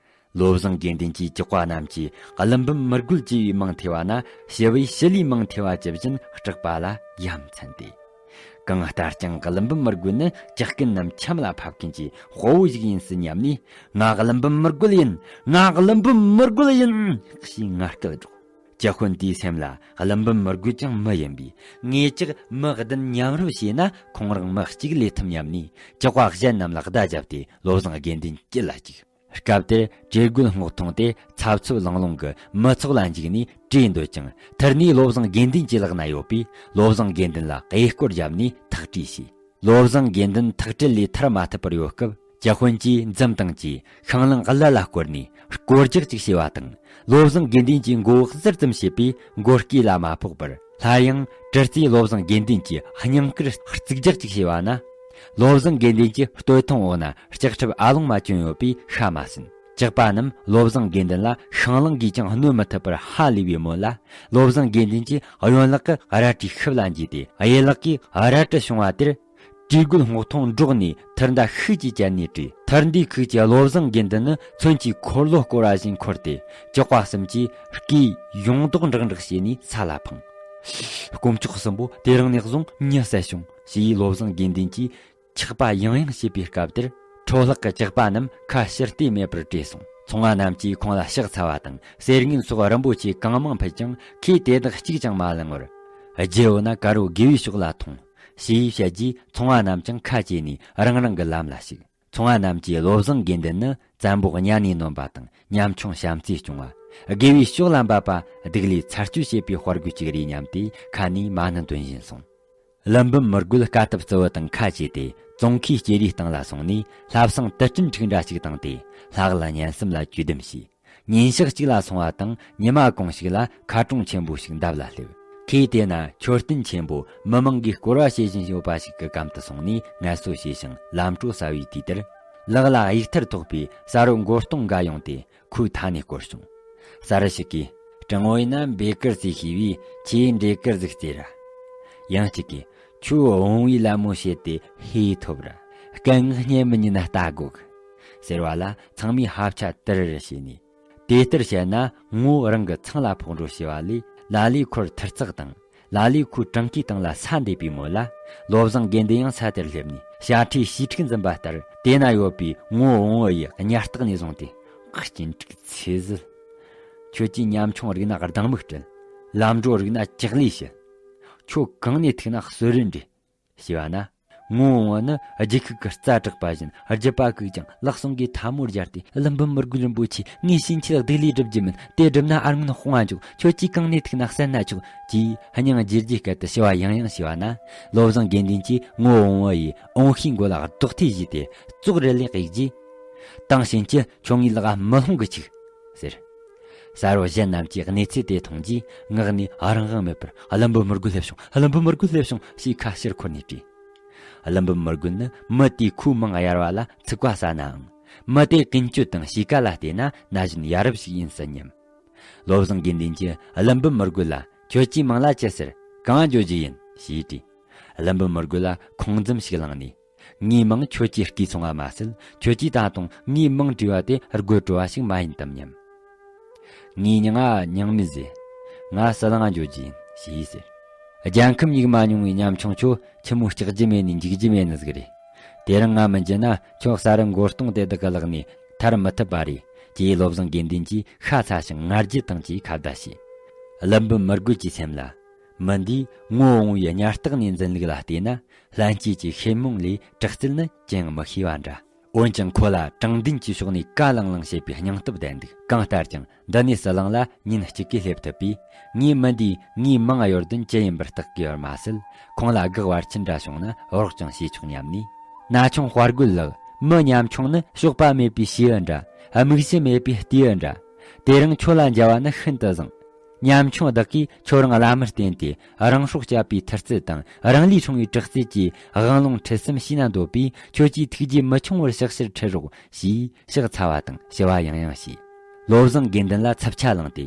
བློ་བཟང་དགེ་འདུན་གྱིས་ཇག་པ་རྣམས་ཀྱིས་ཀླུ་འབུམ་མི་རྒོད་ཅེས་པའི་མིང་ཐོས་པ་ན། ཞི་བའི་ཞི་ལུའི་མིང་ཐོས་པ་ཇི་བཞིན་སྐྲག་པ་ལ་ཡ་མཚན་ཏེ། གང་ལྟར་ཀྱང་ཀླུ་འབུམ་མི་རྒོད་ནི་ཇག་རྐུན་རྣམས་ཆམ་ལ་ཕབ་མཁན་གྱི་དཔའ་བོ་ཞིག་ཡིན་སྲིད་སྙམ་ནས། ང་ཀླུ་འབུམ་མི་རྒོད་ཡིན། ང་ཀླུ་འབུམ་མི་རྒོད་ཡིན། ཞེས་ངར་སྐད་སྒྲོག། ཅི་ཧུན་ཏིའི་སེམས་ལ་ཀླུ་འབུམ་མི་རྒོད་ཀྱང་མི་ཡིན་པས། ངེད་ཅག་མི་བདུན་མཉམ་རུབ་བྱས་ན་ཁོང་རང་མི་གཅིག་ལས་ཐུབ་སྙམ་ནས། ཇག་པ་གཞན་རྣམས་ལ་བརྡ་བརྒྱབ་སྟེ་བློ་བཟང་དགེ་འདུན་གྱི་ལ་གཅིག་སྐབས་དེར་བྲེ་རྒོད་སྔོག་འཐུང་དེ་ཚབ་ཚུབ་ལང་ལོང་གི་མི་ཚོགས་ལ་འཇིགས་ནས་བྲོས་འདོད་ཀྱང་། ཐུར་ནས་བློ་བཟང་དགེ་འདུན་གྱི་ལག་ན་ཡོད་པས། བློ་བཟང་དགེ་འདུན་ལ་གཡས་སྐོར་བརྒྱབ་ནས་ཐག་བྲིས་བྱས། བློ་བཟང་དགེ་འདུན་ཐག་གྲལ་ལས་ཐར་མ་ཐུབ་པར་ཡོད་སྐབས། ཅི་ཧུན་གྱིས་འཛུམ་བཏང་གིས་ཤིང་ལང་བླ་ལ་བསྐོར་ནས་སྐོར་རྒྱག་ཅིག་བྱས་པ་དང་། བློ་བཟང་དགེ་འདུན་གྱི་མགོ་བོ་ཟུར་ཙམ་བྱས་པས་མགོ་སྐེ་ལ་མ་ཕོག་པར། སླར་ཡང་གྲི་རྩིས་བློ་བཟང་དགེ་འདུན་གྱི་སྙིང་དཀར་རྩིག་རྒྱག་ཅིག་བྱས་པ་ན། བློ་བཟང་དགེ་འདུན་གྱི་སྟོད་ཐུང་འོག་ན་ལྕགས་ཁྲབ་ཨ་ལོང་མ་གྱོན་ཡོད་པས་ཤ་མ་ཟིན། ཇག་པ་རྣམས་བློ་བཟང་དགེ་འདུན་ལ་ཤིང་ལང་གིས་ཀྱང་གནོད་མི་ཐུབ་པར་ཧ་ལས་པའི་སྨོན་ལ། བློ་བཟང་དགེ་འདུན་གྱིས་གཡོན་ལག་གིས་རལ་གྲིའི་ཤུབས་ལ་འཇུས་ཏེ། གཡས་ལག་གིས་རལ་གྲི་བྱུང་བ་དེར། བྲེ་རྒོད་སྔོག་འཐུང་འདྲོགས་ནས་ཐུར་མདའ་ཤུགས་ཀྱིས་བཅད་ནས་བྲོས། ཐུར་མདའི་ཁུག་ཀྱིས་བློ་བཟང་དགེ་འདུན་ནི་མཚོན་གྱི་འཁོར་ལོ་བསྐོར་བ་བཞིན་འཁོར་ཏེ། ཇག་པ་གསུམ་གྱི་སྐེ་ཡོངས་རྡོག་འགྲག་འགྲག་བྱས་ནས་ས་ལ་འཕངས། དཀོན་མཆོག་གསུམ་པོ། དེ་རིང་ནས་བཟུང་མྱི་བསད་བྱུང་ཞེས་བློ་བཟང་དགེ་འདུན་གྱིས་ཆགས་པ་ཡང་ཡང་བྱེད་པའི་སྐབས་དེར། འཕྲོ་བརླག་གི་ཇག་པ་རྣམས་ཁ་ཕྱིར་བལྟས་མེད་པར་བྲོས་སོང་། ཚོང་བ་རྣམས་ཀྱིས་ཁོང་ལ་ཕྱག་འཚལ་བ་དང་། གསེར་དངུལ་སོགས་རིན་པོ་ཆེ་གང་མང་ཕུལ་ཀྱང་། ཁོས་དེ་དག་གཅིག་ཀྱང་མ་བླངས་པར། རྗེ་བོ་ན་དཀར་བོ་དགེ་བའི་ཕྱོགས་ལ་ཐོངས། ཞེས་བཤད་རྗེས། ཚོང་བ་རྣམས་ཀྱང་ཁ་བྱེ་ནས་རང་རང་གི་ལམ་ལ་ཞུགས། ཚོང་བ་རྣམས་ཀྱིས་བློ་བཟང་དགེ་འདུན་ནི་བཙན་པོ་གཉའ་ནས་ནོན་པ་དང་། ཉམ་ཆུང་བྱམས་བརྩེས་སྐྱོང་བ། དགེ་བའི་ཕྱོགས་ལ་འབབ་པ། སྡིག་ལས་ཚར་གཅོད་བྱེད་པའི་དཔའ་རྒོད་ཅིག་རེད་སྙམ་སྟེ་ཁ་ནས་མ་ཎི་འདོན་བཞིན་སོང་། ཀླུ་འབུམ་མི་རྒོད་དཀའ་ཐུབ་གཙོ་བོ་དང་ཁ་བྱེ་སྟེ། ཙོང་ཁའི་སྐྱེས་རིའི་སྟེང་ལ་སོང་ནས། ལྷ་བསང་དུར་སྐྲུན་འཁྲིག་འདྲ་ཞིག་བཏང་སྟེ། ལྷ་གླུ་སྙན་གསུམ་ལ་གུས་འདུམ་བྱས། ཉིན་ཞག་གཅིག་ལ་སོང་བ་དང་། ཉི་མ་གུང་ཞིག་ལ་མཁར་གྲོང་ཆེན་པོ་ཞིག་འདབས་ལ་སླེབས། ཁོས་དེ་ན་མཆོད་རྟེན་ཆེན་པོ་མི་མང་གིས་བསྐོར་བ་བྱེད་བཞིན་ཡོད་པ་ཞིག་གི་གམ་དུ་སོང་ནས་ངལ་གསོ་བྱས་ཤིང་ལམ་འགྲོ་ཟ་བའི་དུས་དེར། ལག་ལ་གཡུ་ཐུར་ཐོགས་པའི་གསར་བུ་མགོ་སྟོང་འགའ་ཡོང་སྟེ་ཁོའི་མཐའ་ནས་བསྐོར་བྱུང་། གསར་བུ་ཞིག་གིས། སྤྲང་བོ་ཡིན་ན་འབོད་སྐུལ་རྩེ་ཤེས་པས། ཁྱེད་འབྲེལ་སྐུལ་ཟིག་རྩེ་ར། ཡང་གཅིག་གིས། ཁྱོད་བོང་བུའི་ལད་མོ་བྱེད་དེ་ཧེ་ཐོབ་ར། སྐད་ངག་སྙན་མི་ཉན་ན་ལྟ་དགོ་གི། ཟེར་བ་ལ་ཚང་མས་ཧབ་ཆ་དིར་རི་བྱས་ནས། དེ་ལྟར་བཤད་ན་ངོ་བོ་རང་གི་ཚང་ལ་ཕོག་འགྲོ་ཞེས་པ་ལས། ལ་ལས་ཁོར་ཐུར་ཚག་དང་། ལ་ལས་ཁོའི་བྲང་ཁའི་སྟེང་ལ་ས་འདེབས་པའི་མོད་ལ། བློ་བཟང་དགེ་འདུན་ཡང་ས་དེར་སླེབས་ནས། བྱ་ཁྲའི་བྱིའུ་ཕྲུག་འཛིན་པ་ལྟར། དེ་ན་ཡོད་པའི་ངོ་བོ་བོང་བུ་ཡི་གཉའ་ལྟག་ནས་བཟུང་སྟེ། གཅིན་ཕྲུག་ཚེ་ཟད། ཁྱོད་ཀྱིས་ཉམ་ཆུང་རིག་ན་སྡང་མིག་སྤྲད། ལམ་འགྲོ་རིག་ན་ལྕགས་ལུས་བྱེད། ཁྱོད་གང་ནས་ཐུག་ན་གསོད་རན་རེད། ཞེས་པ་ན། ངོ་བོ་བོང་བུ་ནི་རྒྱུག་ཁུག་གི་རྩྭ་དྲག་པ་བཞིན། རྒྱུད་པ་ཁུག་ཀྱང་ལག་ཟུང་གིས་ཐལ་མོ་སྦྱར་ཏེ། ཀླུ་འབུམ་མི་རྒོད་རིན་པོ་ཆེ། ངས་ཕྱིན་ཆད་སྡིག་ལས་སྒྲུབ་རྒྱུ་མིན། དེ་བསྒྲུབས་ན་ཨར་ངན་སྤོང་བ་འཇུག་ཁྱོད་ཀྱིས་གང་ནས་ཐུག་ན་བསད་ན་ཆོག་ཅེས་སྙིང་རྗེ་རྗེ་སྐད་དུ་ཞུ་བ་ཡང་ཡང་བྱས་པ་ན། བློ་བཟང་དགེ་འདུན་གྱིས་ངོ་བོ་བོང་བུ་ཡི་འོང་ཤིང་མགོ་ལ་རྡོག་ཐེ་བཞེས་ཏེ་ཙོག་རེ་ལེན་གཡུགས་རྗེས། དེང་ཕྱིན་ཆད་ཁྱོད་ངའི་ལག་མི་ལྷུང་གི་ཆུག་ཟེར། གསར་བུ་གཞན་རྣམས་ཀྱིས་གནས་ཚུལ་དེ་མཐོང་རྗེས་ངག་ནས་རང་དབང་མེད་པར། ཀླུ་འབུམ་མི་རྒོད་སླེབས་བྱུང་། ཀླུ་འབུམ་མི་རྒོད་སླེབས་བྱུང་ཞེས་ཁ་ཕྱིར་འཁོར་ནས་བྲོས། ཀླུ་འབུམ་མི་རྒོད་ནི་མི་དེའི་ཁོའི་མིང་གཡར་བ་ལ་ཚིག་པ་ཟ་ནའང་། མི་དེ་ཀུན་སྤྱོད་དང་གཤིས་ཀ་ལ་བལྟས་ན་ན་གཞོན་ཡ་རབས་ཤིག་ཡིན་སྲིད་སྙམ། བློ་བཟང་དགེ་འདུན་གྱིས་ཀླུ་འབུམ་མི་རྒོད་ལ། ཁྱོད་ཀྱི་མིང་ལ་ཅི་ཟེར། གང་འགྱོ་རྒྱུ་ཡིན་ཞེས་དྲིས། ཀླུ་འབུམ་མི་རྒོད་ལ་ཁོང་འཛུམ་ཞིག་བསླངས་ནས། ངའི་མིང་ཁྱོད་ཀྱིས་བརྐུས་སོང་བ་མ་ཟད། ཁྱོད་ཀྱིས་ད་དུང་ངའི་མིང་བྲིས་པ་དེ་རྒོད་བྲོ་བ་ཞིག་མ་ཡིན་དམ་སྙམ། ངའི་མྱིང་ང་མྱང་མི་ཟེར། ང་ཟི་ལིང་འགྱོ་རྒྱུ་ཡིན་ཞེས་ཟེར། རྒྱལ་ཁམས་ཡིག་མ་མྱོང་བའི་ཉམ་ཆུང་ཁྱོད་ཆི་མོ་སྐྲག་རྒྱུ་མེད་ནས་འཇིགས་རྒྱུ་མེད་ནི་ཟིག་རེད། དེ་རིང་ང་མི་འཇུ་ན་ཁྱོད་གསར་བུ་མགོ་སྟོང་དེ་དག་གི་ལག་ནས་ཐར་མི་ཐུབ་པ་རེད། ཅེས་བློ་བཟང་དགེ་འདུན་གྱིས་ཤ་ཚ་ཞིང་ང་རྒྱལ་དང་བཅས་ཁ་བརྡ་བྱས། ཀླུ་འབུམ་མི་རྒོད་ཀྱི་སེམས་ལ། མི་འདིས་ངོ་བོ་བོང་བུའི་གཉའ་ལྟག་ནས་འཛིན་ལུགས་ལ་བལྟས་ན། ལྷན་སྐྱེས་ཀྱི་ཤེས་རྨོངས་ལས་དྲག་རྩལ་ནི་ཅི་ཡང་མི་ཤེས་པ་འདྲ། འོན་ཀྱང་ཁོ་ལ་དྲང་བདེན་གྱི་ཕྱོགས་ནས་ཀ་ལང་ལང་བྱེད་པའི་སྙིང་སྟོབས་ལྡན་འདུག་གང་ལྟར་ཀྱང་འདི་ནས་ཟི་ལིང་ལ་ཉིན་གཅིག་གིས་སླེབས་ཐུབ་པས། ངས་མི་འདིས་ངའི་མིང་གཡོར་དོན་ཅི་ཡིན་པར་བརྟག་དགོས་པར་མ་ཟད། ཁོང་ལ་དགག་བར་ཆད་འདྲ་བྱུང་ན་རོགས་ཀྱང་བྱེད་ཆོག་སྙམ་ནས། ན་ཆུང་དཔའ་རྒོད་ལགས། མི་ཉམ་ཆུང་ནི་གཤོག་པ་མེད་པའི་བྱེའུ་འདྲ། རྨིག་རྒྱུ་མེད་པའི་རྟེའུ་འདྲ། དེ་རིང་ཁྱོད་ལ་མཇལ་བ་ནི་ཤིན་ཏུ་བཟང་། ཉམ་ཆུང་བདག་གིས་ཁྱོད་རང་བླ་མར་བསྟེན་ཏེ། རང་སྲོག་བསྐྱབས་པའི་མཐུ་རྩལ་དང་རང་ལས་ཆུང་བའི་དྲག་རྩལ་གྱིས་དབང་ལུང་ཁྲིད་གསུམ་ཤེས་ན་འདོད་པས། ཁྱོད་ཀྱིས་ཐུགས་རྗེ་མི་ཆུང་བར་ཕྱག་ཕྱིར་ཁྲིད་རོགས་ཞེས་ཕྱག་འཚལ་བ་དང་ཞུ་བ་ཡང་ཡང་བྱས། བློ་བཟང་དགེ་འདུན་ལ་འཚབ་ཆ་ལངས་ཏེ།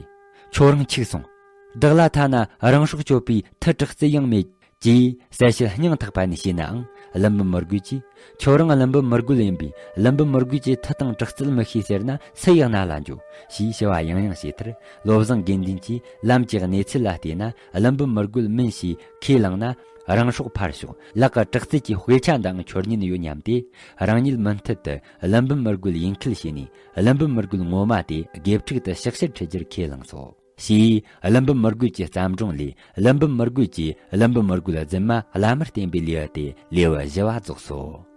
ཁྱོད་རང་འཆུག་སོང་། བདག་ལ་ཐ་ན་རང་སྲོག་གཅོད་པའི་མཐུ་དྲག་རྩལ་ཡང་མེད། ཅེས་གསལ་བཤད་སྙིང་ཐག་པ་ནས་བྱས་ནའང་། ཀླུ་འབུམ་མི་རྒོད་ཀྱིས། ཁྱོད་རང་ཀླུ་འབུམ་མི་རྒོད་ཡིན་པས། ཀླུ་འབུམ་མི་རྒོད་ཀྱི་མཐུ་དང་དྲག་རྩལ་མི་ཤེས་ཟེར་ན་སུ་ཡི་རྣ་ལ་འཇོག་ཞེས་ཞུ་བ་ཡང་ཡང་བྱས་མཐར། བློ་བཟང་དགེ་འདུན་གྱིས་ལམ་གྱི་གནས་ཚུལ་ལ་བལྟས་ན། ཀླུ་འབུམ་མི་རྒོད་མིན་ཞེས་ཁས་བླངས་ན། རང་སྲོག་ཕར་ཞོག་ལག་གི་དྲག་རྩལ་གྱི་དཔེ་ཆ་འདང་ཁྱོར་ཉིན་ཡོད་སྙམ་སྟེ། རང་ཉིད་མུ་མཐུད་དུ་ཀླུ་འབུམ་མི་རྒོད་ཡིན་ཁུལ་བྱས་ནས། ཀླུ་འབུམ་མི་རྒོད་ངོ་མ་དེ་དགེ་ཕྲུག་ཏུ་ཕྱག་ཕྱིར་ཁྲིད་རྒྱུར་ཁས་བླངས་སོ། ཞེས་ཀླུ་འབུམ་མི་རྒོད་ཀྱི་བརྩམས་སྒྲུང་ལས་ཀླུ་འབུམ་མི་རྒོད་ཀྱིས་ཀླུ་འབུམ་མི་རྒོད་རྫུན་མ་བླ་མར་བསྟེན་པའི་ལེའུ་སྟེ་ལེའུ་བཞི་བ་རྫོགས་སོ།